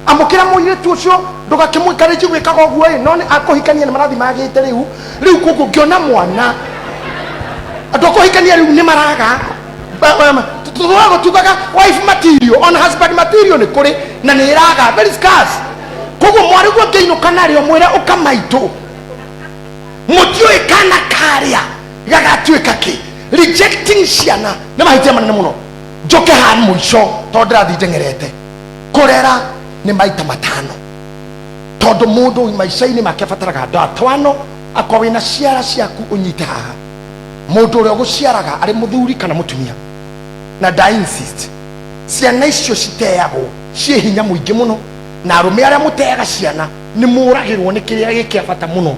Amũkĩra mũirĩtu ũcio, ndũgakĩmwĩkarĩnji gwĩkaga ũguo ĩ, no nĩ akũhikania nĩ marathi magĩte rĩu. Rĩu koguo ngĩona mwana andũ a kũhikania rĩu nĩ maraga tũtũrago tugaga wife material on husband material nĩ kũrĩ na nĩ ĩraga very scarce. Koguo mwarĩguo ngĩinũka narĩo mwĩre ũka maitũ, mũtiũĩ kana karĩa gagatuĩka kĩ. Rejecting ciana nĩ mahĩtia manene mũno. Njoke haha mũico tondũ ndĩrathiĩ ndeng'erete. Kũrera nĩ maita matano, tondũ mũndũ maica-inĩ make abataraga andũ atano. Akorwo wĩna ciara ciaku ũnyite haha, mũndũ ũrĩa ũgũciaraga arĩ mũthuri kana mũtumia, na nda insist ciana icio citeagwo ciĩ hinya mũingĩ mũno, na arũme arĩa mũteaga ciana nĩ mũragĩrwo nĩ kĩrĩa gĩ kĩa bata mũno.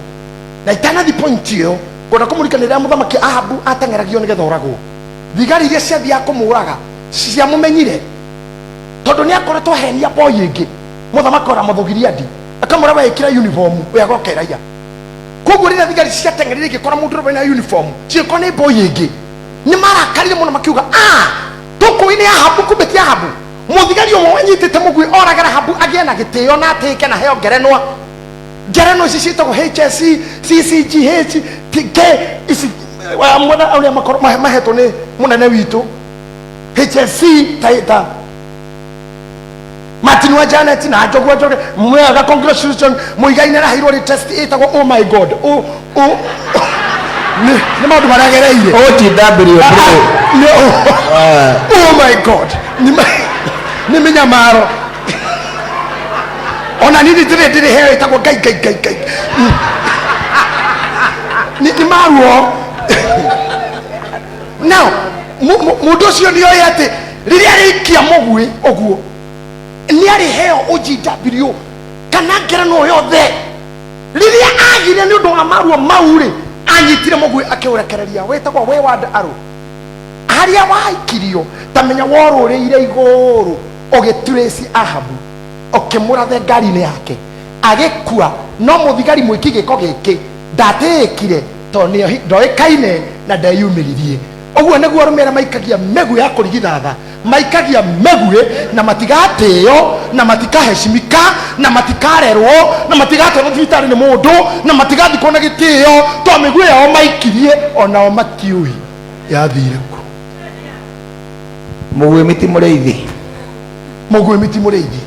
Na itanathi point ĩyo, ngwenda kũmũririkania rĩrĩa mũthamaki Ahabu ateng'eragio nĩgetha oragwo, thigari iria ciathiaga kũmũraga ciamũmenyire tondũ nĩ akoretwo ahenia boy ĩngĩ mũthamaki wa Ramothu Gileadi, akamwĩra we ĩkĩra uniform we agoka ĩraiya. Koguo rĩrĩa thigari ciateng'erire igĩkora mũndũ ũrĩa wĩna uniform, cigĩkora nĩ boy ĩngĩ, nĩ marakarire mũno makiuga, ah, tũkũĩ nĩ Ahabu, kumbe ti Ahabu. Mũthigari ũmwe wanyitĩte mũguĩ oragĩra Ahabu agĩe na gĩtĩo na atĩĩke na heo ngerenwa. Ngerenwa ici ciĩtagwo HSC, CCGH, K, ici mwena ũrĩa mahetwo nĩ mũnene witũ HSC ta Martin wa Janet na Njogu wa Njoge mwega, congratulations. Muigai nĩ araheirwo test ĩtagwo oh my god, oh oh, nĩ maũndũ marĩa agereire. OTW bro. Oh my god, nĩ mĩnyamaro. Ona niĩ ndĩrĩ heo ĩtagwo ngai ngai ngai ngai, nĩ maruo. Now mũndũ ũcio nĩ oĩ atĩ rĩrĩa arĩikia mũguĩ ũguo nĩ arĩheo OGW kana ngerenwa yothe. Rĩrĩa agire nĩ ũndũ wa maruo mau rĩ, anyitire mũguĩ akĩũrekereria wĩtagwo wayward arrow, harĩa waikirio ta menya worũrĩire igũrũ ũgĩturĩci Ahabu ũkĩmũrathe ngari-inĩ yake agĩkua. No mũthigari mwĩki gĩko gĩkĩ ndatĩĩkire tondũ ndoĩkaine na ndeyumĩririe. Ũguo nĩguo arũme arĩa maikagia mĩguĩ ya kũrigithatha maikagia mĩguĩ na matigatĩo na matikaheshimika na matikarerwo na matigatwarwo thibitarĩ nĩ mũndũ na matigathikwo na gĩtĩo, tondũ mĩguĩ yao maikirie onao matiũĩ yathire kũ. Mũguĩ ti mũrĩithi. Mũguĩ ti mũrĩithi.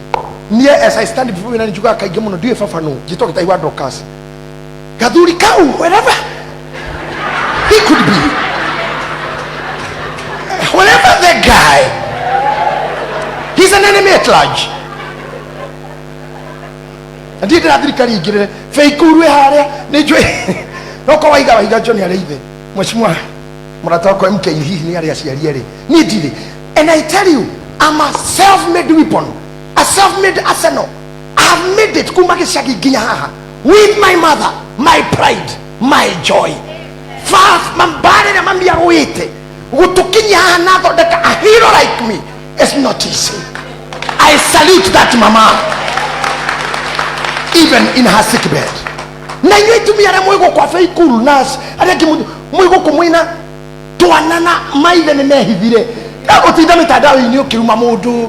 Niĩ as I stand before you, na njugaga kaingĩ mũno, ndiũĩ baba nũ, njĩtwo Gĩtahi wa Dorcas. Gathuri kau, wherever he could be, wherever the guy, he's an enemy at large. Na ndiĩ ndĩra thirikari ingĩrĩre beikuru ĩ harĩa nĩ njũĩ no ko waiga waiga John arĩ ithe mheshimiwa mũrata wakwa MK hihi nĩ arĩ aciari erĩ, niĩ ndirĩ. And I tell you, I'm a self-made weapon, a self-made arsenal. I have made it kuma gĩcagi nginya haha with my mother, my pride, my joy. Mambara ĩrĩa mami arũĩte gũtũkinyia haha na thondeka a hero like me is not easy. I salute that mama even in her sick bed. Na inyuĩ itumia arĩa mwĩ gũkũ abeikuru nurse arĩa angĩ mwĩ gũkũ mwĩna twana na maithe nĩ mehithire ũtinda mĩtandao-inĩ ũkĩruma mũndũ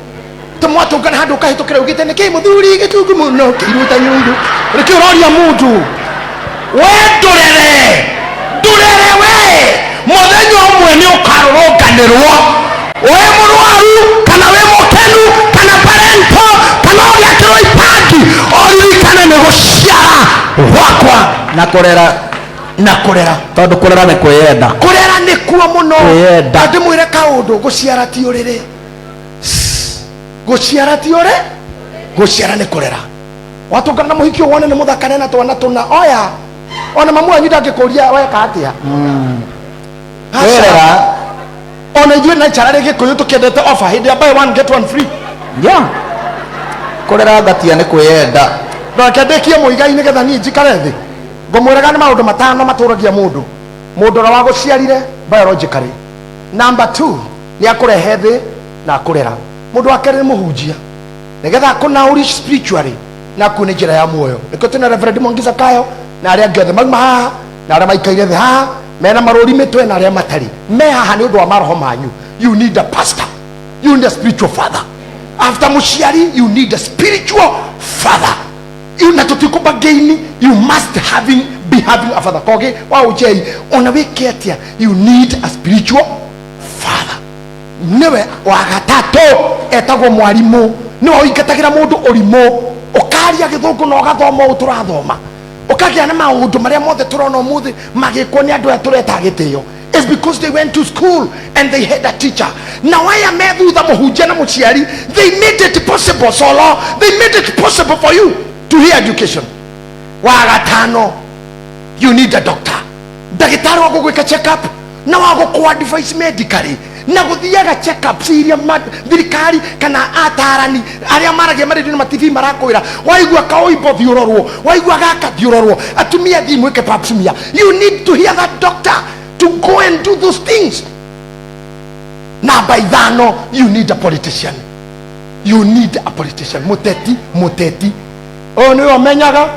tũmwatũngana handũ ũkahĩtũkĩra ugĩte nĩkĩ mũthuri gĩtungu mũno kĩiruta nyungu nĩkĩ ũroria mũndũ we ndũrere ndũrere we mũthenya ũmwe nĩ ũkarũrũnganĩrwo wĩ mũrwaru kana wĩ mũkenu kana parento kana ũgĩakĩrwo itangi ũririkane nĩ gũciara gwaku. Kũrera. Na kũrera. Tondũ kũrera nĩ kwĩyenda. Kũrera nĩkuo mũno. Kwĩyenda. Na ndĩmwĩre kaũndũ, gũciara ti ũrĩrĩ. Gũciara ti ũrĩ, gũciara nĩ kũrera. Watũngana na mũhiki ũyũ wone nĩ mũthaka na twana tũna, oya ona mamu wanyu ndangĩkũria weka atĩa. Aca. Kwĩrera. Ona ithuĩ na icara rĩ Gĩkũyũ tũkĩendete offer hĩndĩ ya buy one get one free. Yeah. Kũrera ngatia nĩ kwĩyenda. Reke ndĩkie mũigai nĩgetha niĩ njikare thĩ. Ngũmwĩraga nĩ maũndũ matano matũragia mũndũ. Mũndũ ũrĩa wagũciarire biologically. Number 2, nĩ akũrehe thĩ na akũrera. Mũndũ wa kerĩ nĩ mũhunjia, nĩgetha akũnourish spiritually na akuone njĩra ya muoyo. Nĩkĩo twĩna Reverend Mwangi Zakayo na arĩa angĩ othe mauma haha na arĩa maikaire thĩ haha mena marũri mĩtwe na arĩa matarĩ me haha nĩ ũndũ wa maroho manyu. You need a pastor, you need a spiritual father. After mũciari, you need a spiritual father. You na tũtikũbagaini, you must having be having a father. Kogi wa ujei ona wĩke atĩa, you need a spiritual father. Nĩwe wa gatatũ etagwo mwarimũ, nĩwe ũingatagĩra mũndũ ũrimũ, ũkaria gĩthũngũ na ũgathoma ũũ tũrathoma, ũkagĩa na maũndũ marĩa mothe tũrona ũmũthĩ magĩkwo nĩ andũ aya tũreta gĩtĩo. It's because they went to school and they had a teacher. Now aya me thutha mũhunjia na mũciari, they made it possible, solo, they made it possible for you to hear education. Wa gatano, you need a doctor. Ndagĩtarĩ wa gũgwĩka check up na wa gũkũ advice medically na gũthiaga check ups iria thirikari kana atarani arĩa maragia maredio na ma TV marakwĩra, waigua kaũimbo thiĩ ũrorwo, waigua gaka thiĩ ũrorwo, atumia thiĩ mwĩke pap smear. You need to hear that doctor to go and do those things. Namba ithano, you need a politician. You need a politician. Mũteti, mũteti ũyũ nĩwe ũmenyaga,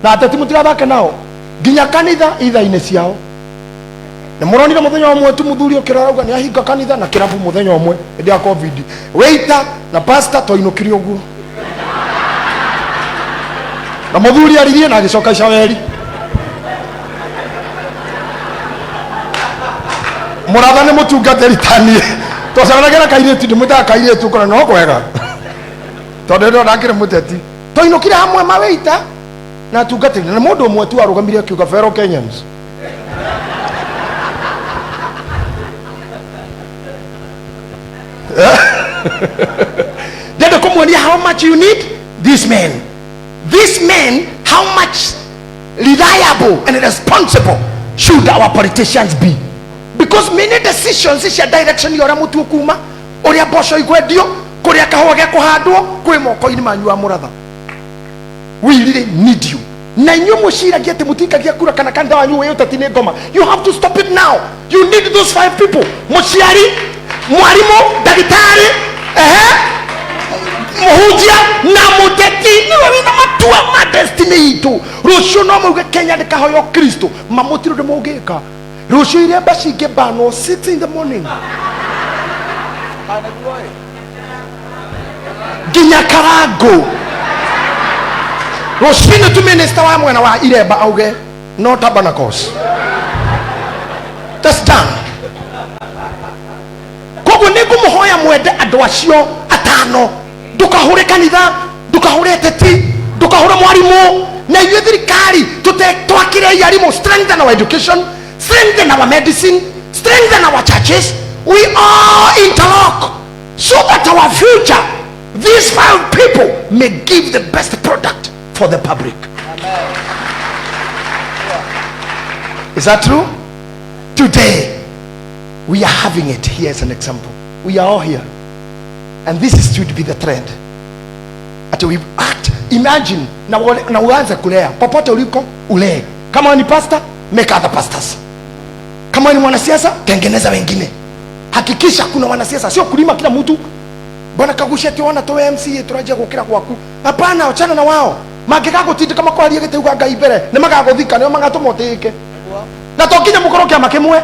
na ateti mũtigathake nao nginya kanitha itha-inĩ ciao. Nĩ mũronire mũthenya ũmwe tu mũthuri ũkĩra arauga nĩ ahinga kanitha na kĩrabu mũthenya ũmwe hĩndĩ ya COVID. Waiter na pastor twainũkire ũguo, na mũthuri aririe na agĩcoka icaweri. Mũratha nĩ mũtungatĩri taniĩ, twacemanagia na kairĩtu, ndĩmwĩtaga kairĩtu kũna no kwega tondũ ndĩrona akĩrĩ mũteti. Twainũkire hamwe mawaiter na atungatĩri, na mũndũ ũmwe tu arũgamire akiuga fellow Kenyans. Ndĩrenda kũmuonia how much you need these men. These men, how much reliable and responsible should our politicians be? Because many decisions cia direction ya ũrĩa mũtu ũkuma, ũrĩa mboco ikwendio, kũrĩa kahũa gekũhandwo, kwĩ moko-inĩ manyu wa mũratha. We really need you. Na inyuĩ mũciragia atĩ mũtikagia kura kana kanitha wanyu wĩ ũteti nĩ ngoma. You have to stop it now. You need those 5 people. Mũciari, mwarimũ, ndagĩtarĩ, mũhunjia na mũteti nĩwe wĩna matua ma destiny itũ. Rũciũ no mauge Kenya ndĩkahoywo Kristo, mamũtirĩ ũndũ mũngĩka. Rũciũ iremba cingĩbanwo 6 in the morning nginya Karango. Rũcinĩ tu minister wa mwena wa iremba auge no tabernacles. That's done. Koguo nĩ ngũmũhoya mwende andũ acio atano. Ndũkahũre kanitha, ndũkahũre ateti, ndũkahũre mwarimũ. Na ithuĩ thirikari twakire arimũ, strengthen our education, strengthen our medicine, strengthen our churches. We all interlock so that our future, these 5 people may give the best product for the public. Amen. Is that true? Today, we are having it here as an example. We are all here. And this is should be the trend. At we act, imagine, na na uanze kulea. Popote uliko, ulee. Kama ni pastor, make other pastors. Kama ni mwanasiasa, tengeneza wengine. Hakikisha kuna wanasiasa, sio kulima kila mtu. Bwana Kagucia ati ona to MCA turajia gukira gwaku. Hapana, achana na wao. Mangĩgagũtindĩka makwarie gĩtĩ uga Ngai mbere, nĩ magagũthika, nĩo magatũma ũtĩĩke. Na to nginya mũkorwo kĩama kĩmwe.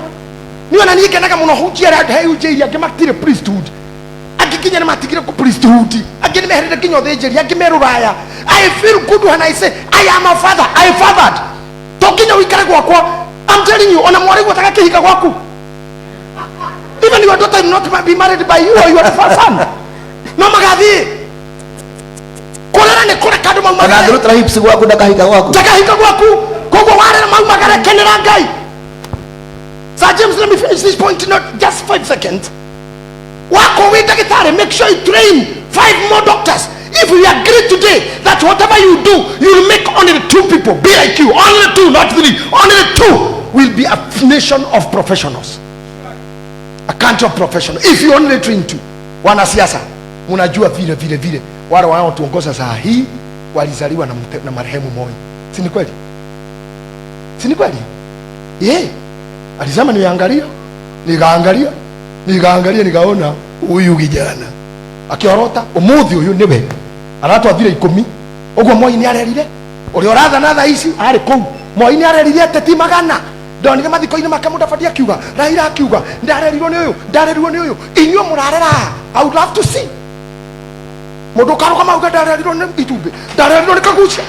Niĩ ona niĩ ngenaga mũno hunjia arĩa he hunjia iria angĩ matirĩ priesthood. Angĩ nginya nĩ matigire kũ priesthood. Angĩ nĩ meherire nginya ũthĩnjĩri, angĩ me rũraya. I feel good when I say I am a father, I fathered. To nginya ũikare gwakwa. I'm telling you, ona mwarĩ gwetaga kĩhika gwaku. Even your daughter will not be married by you or your son. No magathiĩ. Kũrera nĩ kũreka andũ maumagare. Ona angĩrutĩra hips gwaku ndakahika gwaku. Ndakahika gwaku. Koguo warera maumagare, kenera Ngai. Sir James, let me finish this point, not just 5 seconds. Wako wĩ ndagĩtarĩ, make sure you train five more doctors. If we agree today that whatever you do, you will make only two people be like you, only two, not three, only two, will be a nation of professionals, a country of professionals, if you only train two. Wanasiasa, mnajua vile vile vile wale wanaotuongoza saa hii walizaliwa na marehemu Moi, si ni kweli? Si ni kweli? Yeah. Alisema niangalia, nikaangalia, nikaangalia, nikaona huyu kijana akiorota umuthi uyu niwe aratwathire 10 uguo. Moi ni arerire uria urathana thaa ici ari kuu. Moi ni arerire ateti magana. Ndonire mathiko-inĩ make Mudavadi akiuga, Raila akiuga, ndarerirwo nĩ ũyũ, ndarerirwo nĩ ũyũ. Inyuĩ mũrarera? I would love to see mũndũ ũkarũgama auga ndarerirwo nĩ itumbĩ, ndarerirwo nĩ kagucia,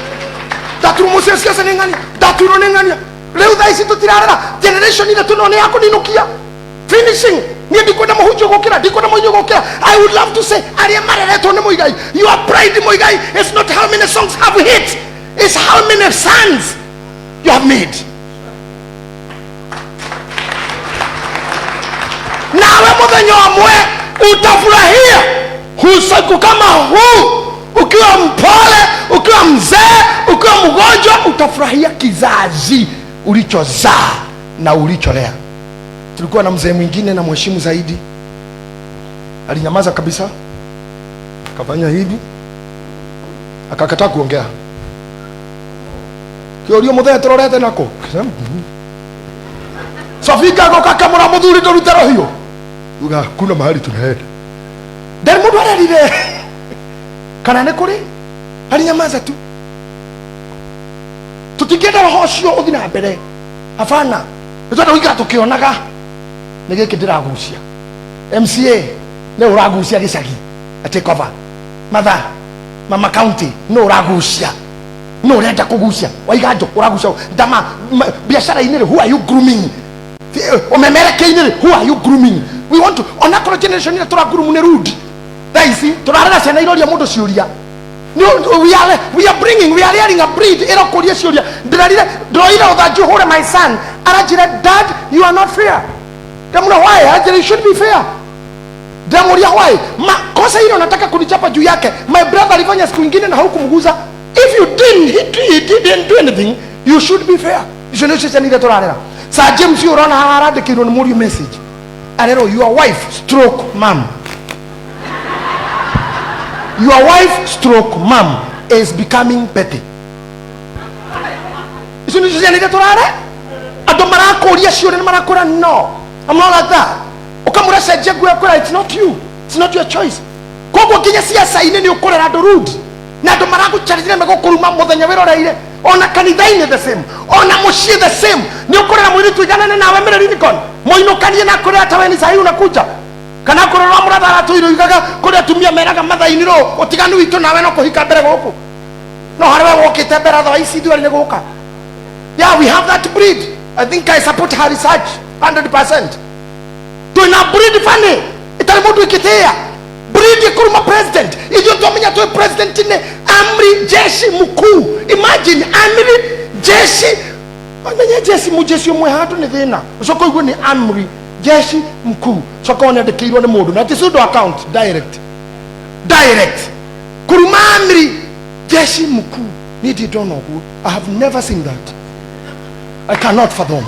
ndaturwo mũciĩ ciaca nĩ ng'ania, ndaturwo nĩ ng'ania. Rĩu thaa ici tũtirarera generation ĩrĩa tũno nĩ ya kũninũkia, finishing. Niĩ ndikwenda mũhunjio gũkĩra, ndikwenda mũhunjio gũkĩra. I would love to say arĩa mareretwo nĩ Mũigai, your pride, Mũigai, is not how many songs have hit, it's how many sons you have made. Nawe mũthenya ũmwe utafurahia usiku kama huu, ukiwa mpole, ukiwa mzee, ukiwa mgonjwa, utafurahia kizazi ulichozaa na ulicholea. Tulikuwa na mzee mwingine na mheshimu zaidi, alinyamaza kabisa, akafanya hivi, akakataa kuongea. Kĩũrio, mũthee, tũrorete nako? Sofika agoka akamũra, mũthuri, ndũrute rũhiũ. Uga kuna mahali tunaenda. Ndarĩ mũndũ arerire kana nĩ kũrĩ, alinyamaza tu. Tũtingĩenda roho ũcio ũthi na mbere, hapana. Nĩ twenda gũikara tũkĩonaga nĩ gĩkĩ ndĩragucia. MCA nĩ ũragucia gĩcagi, take over matha mama county, nĩ ũragucia, nĩ ũrenda kũgucia waiganjo, ũragucia ndama biacara-inĩ rĩ, who are you grooming? Ũmemerekia-inĩ rĩ, who are you grooming? We want to onakorwo generation ĩrĩa tũragurumu nĩ rude. Thaa ici tũrarera ciana iroria mũndũ ciũria. We are bringing, we are rearing a breed ĩrokũria ciũria. Ndĩrarire, ndĩroire ũthanju hũre my son, aranjĩra, "Dad, you are not fair." Ndamwĩra, "Why?" Aranjĩra, "You should be fair." Ndamũria, "Why?" Makosa ile unataka kunichapa juu yake, my brother alifanya siku ingine na haukumguza. If you didn't he didn't do anything, you should be fair. Icio nĩcio ciana iria tũrarera. Sir James ũyũ ũrona haha arandĩkĩirwo nĩ mũriũ message, arerwo, "Your wife stroke mom, your wife stroke mom is becoming petty." Icio nĩcio ciana iria tũrare. Andũ marakũria ciũria nĩ marakũra, "No, I'm not like that." Ũkamũra, "Cenjia nguo." Yakwĩra, "It's not you, it's not your choice." Koguo nginya ciaca-inĩ nĩ ũkũrera andũ rude na andũ maragũcarithire megũkũruma mũthenya wĩroreire. Ona kanitha-inĩ the same, ona mũciĩ the same. Nĩ ũkũrera mũirĩtu iganane nawe mĩrĩ unicorn, mũinũkanie na kũrĩa taweni sahi unakuja kana kũrora mũratha aratũire ugaga kũrĩ atumia meraga mathaini rũ ũtiganu witũ nawe no kũhika mbere gũkũ no harĩ we wokĩte mbere, otherwise ithuĩ nĩ gũka. Yeah, we have that breed. I think I support her research 100%. Twĩna breed funny ĩtarĩ mũndũ ĩkĩtĩĩa, breed ĩkũruma president. Ithuĩ twamenya twĩ president nĩ amri jeshi mkuu. Imagine, amri jeshi, menye jeshi mujeshi ũmwe handũ nĩ thĩna, ũcoka ũigue nĩ amri jeshi mkuu, coka wone andĩkĩirwo nĩ mũndũ na ti pseudo account, direct direct kuruma amri jeshi mkuu. Niĩ ndirĩ ndona ũguo. I have never seen that. I cannot fathom,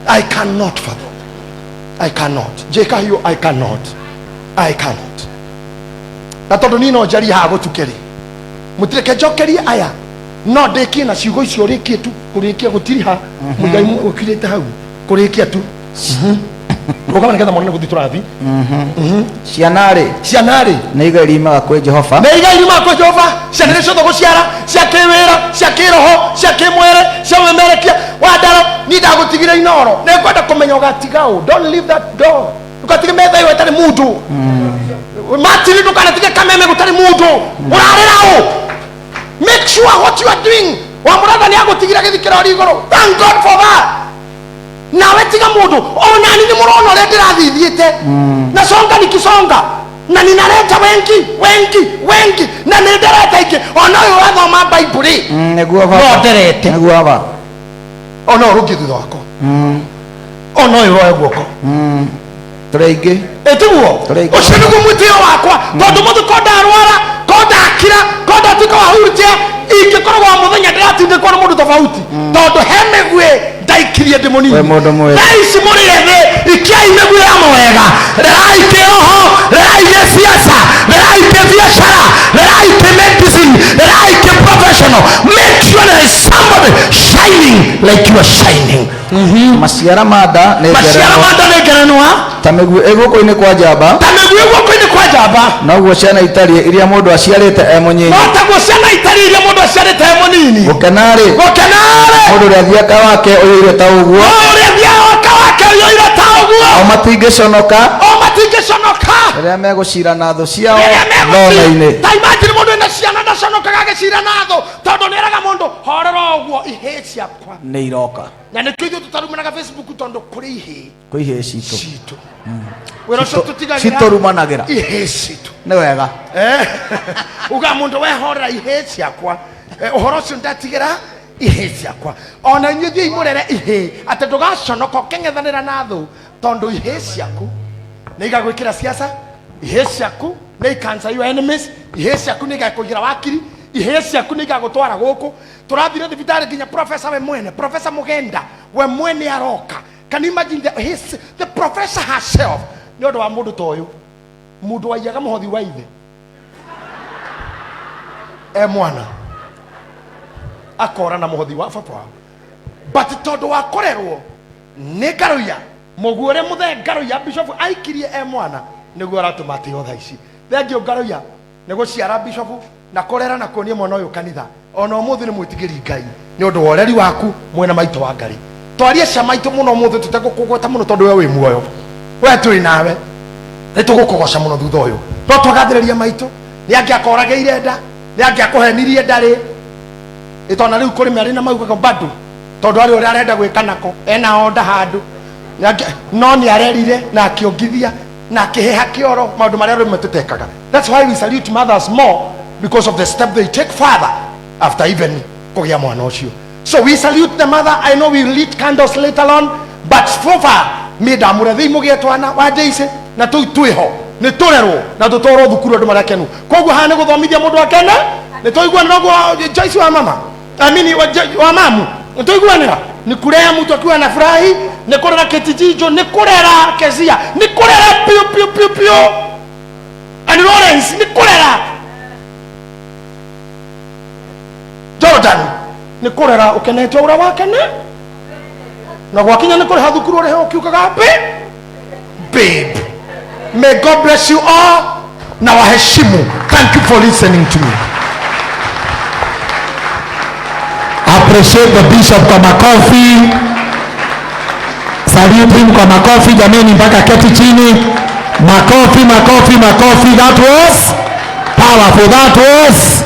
I cannot fathom, I cannot. Jekahiũ, I cannot, I cannot. Na tondũ niĩ no njarie haha gũtuke rĩ, mũtireke njokerie aya, no ndĩkie na ciugo icio, rĩkie tu kũrĩkia gũtiriha mũigai ũkirĩte hau kũrĩkia tu. Rũgama nĩgetha mone nĩ gũthiĩ tũrathi. Ciana rĩ, Ciana rĩ, nĩ igai riumaga kwĩ Jehova. Nĩ igai riumaga kwĩ Jehova. Ciana iria ciothe gũciara, cia kĩwĩra, cia kĩroho, cia kĩmwĩrĩ, cia wĩmerekia wandaro, niĩ ndagũtigire inoro, nĩngwenda kũmenya ũgatiga ũ. Don't leave that door. Ndũgatige metha ĩyo ĩtarĩ mũndũ. Matiri, ndũkanatige kameme gũtarĩ mũndũ. Ũrarĩra ũ? Make sure what you are doing. Wa mũratha nĩ agũtigire gĩthikĩro igũrũ, thank God for that. Nawe tiga mũndũ onani nĩ mũrona ũrĩa ndĩrathithiĩte na songa nikisonga na ninaleta wengi wengi wengi na nĩ nderete ingĩ ona ũyũ ũrathoma Baibũrĩ. Nĩguo baba. No nderete. Nĩguo baba. Ona ũrũngie thutha wakwa, ona ũyũ ũroe guoko. Tũrĩ aingĩ. Ĩtiguo. Tũrĩ aingĩ. Ũcio nĩguo mwĩtĩo wakwa, tondũ mũthĩ ko ndarwara, ko ndakira, ko ndatuĩka wa wheelchair, ingĩkoragwo wa mũthenya ndĩratindĩkwo nĩ mũndũ tofauti, tondũ he mĩguĩ ndaikirie ndĩ mũnini. We mũndũ mwĩthĩ. Thaa ici mũrĩ ethĩ, ikiai mĩguĩ ya mawega, rerai kĩroho, rerai gĩciaca, rerai kĩbiacara, rerai kĩmedicine, rerai kĩprofessional. Make sure there is somebody shining like you are shining. Maciara ma nda nĩ Maciara ngerenwa. ma nda nĩ ngerenwa. Ta mĩguĩ ĩ guoko-inĩ kwa njamba, ta mĩguĩ guoko-inĩ kwa njamba, noguo ciana itariĩ iria mũndũ aciarĩte e mũnyinyi. No taguo ciana itariĩ iria mũndũ aciarĩte e mũnini. Gũkena-rĩ, gũkenarĩ, mũndũ ũrĩa thiaka wake ũiyũire ta ũguo. Ũrĩa thiaka wake ũiyũire ta ũguo. O matingĩconoka o matingĩconoka rĩrĩa megũcira na thũ ciao rĩrĩa megũcira thome-inĩ. Ta imagine mũndũ ena ciana ndaconokaga agĩcira na thũ, tondũ nĩeraga mũndũ horera ũguo, ihĩĩ ciakwa nĩ iroka. Na nĩkĩo ithuĩ tũtarumanaga Facebook, tondũ kũrĩ ihĩĩ kwĩ ihĩĩ citũ. Citũ wĩra ũcio tũtigagĩra citũrumanagĩra. Ihĩĩ citũ. Nĩ wega. Uga mũndũ wehorera ihĩĩ ciakwa. Ũhoro ũcio ndatigĩra ihĩĩ ciakwa. Ona inyuĩ thiĩi mũrere ihĩĩ atĩ ndũgaconoka ũkĩng'ethanĩra na thũ, tondũ ihĩĩ ciaku nĩ igagwĩkĩra siasa, ihĩĩ ciaku nĩ ikansa your enemies, ihĩĩ ciaku nĩ igakũigĩra wakiri, ihĩĩ ciaku nĩ igagũtwara gũkũ. Tũrathire thibitarĩ nginya professor we mwene, Professor Mugenda we mwene aroka. Can you imagine the professor herself? Nĩ ũndũ wa mũndũ ta ũyũ, mũndũ waiyaga mũhothi wa ithe e mwana, akora na mũhothi wa baba wao, but tondũ wa kũrerwo nĩ ngaruya mũguo ũrĩa mũthee ngaruya bishop aikirie e mwana, nĩguo aratũma atĩo thaa ici. Thengiũ ngaruya nĩ gũciara bishop na kũrera na kuonia mwana ũyũ kanitha. Ona ũmũthĩ nĩ mwĩtigĩri Ngai nĩ ũndũ wa ũreri waku mwena maitũ wa Ngai. Twarie cia maitũ mũno ũmũthĩ, tũtegũkũgweta mũno tondũ we wĩ muoyo, we twĩ nawe, nĩ tũgũkũgoca mũno thutha ũyũ. No twagathĩrĩria maitũ nĩ angĩakoragĩire nda, nĩ angĩakũhenirie ndarĩ ĩtona rĩu kũrĩ marĩ na maugaga bado, tondũ arĩ ũrĩa arenda gwĩka nako ena onda handũ. No nĩ arerire na akĩongithia na akĩheha kĩoro maũndũ marĩa rĩmwe tũtekaga. That's why we salute mothers more, because of the step they take further after even kũgĩa mwana ũcio. So we salute the mother. I know we will lit candles later on, but so far mi ndamũre thĩi mũgĩe twana wa Jayce na tũu twĩho nĩ tũrerwo na tũtwarwo thukuru andũ marĩa kenu. Koguo haha nĩ gũthomithia mũndũ akene. Nĩ tũiguanĩra ũguo, Joyce wa mama, I mean, wa mamu? Nĩ tũiguanĩra nĩ kulea mtu akiwa na furahi, nĩ kũrera kĩtijijo, nĩ kũrera Kezia, nĩ kũrera piu piu piu piu, and Lawrence, nĩ kũrera Jordan, nĩ kũrera ũkenete ũrĩa wakene na gwakinya nĩ kũrĩha thukuru ũrĩhe ũkiugaga babe. May God bless you all na waheshimu. Thank you for listening to me. Appreciate the bishop kwa makofi. Salute him kwa makofi jameni, mpaka keti chini. Makofi, makofi, makofi. That was powerful. That was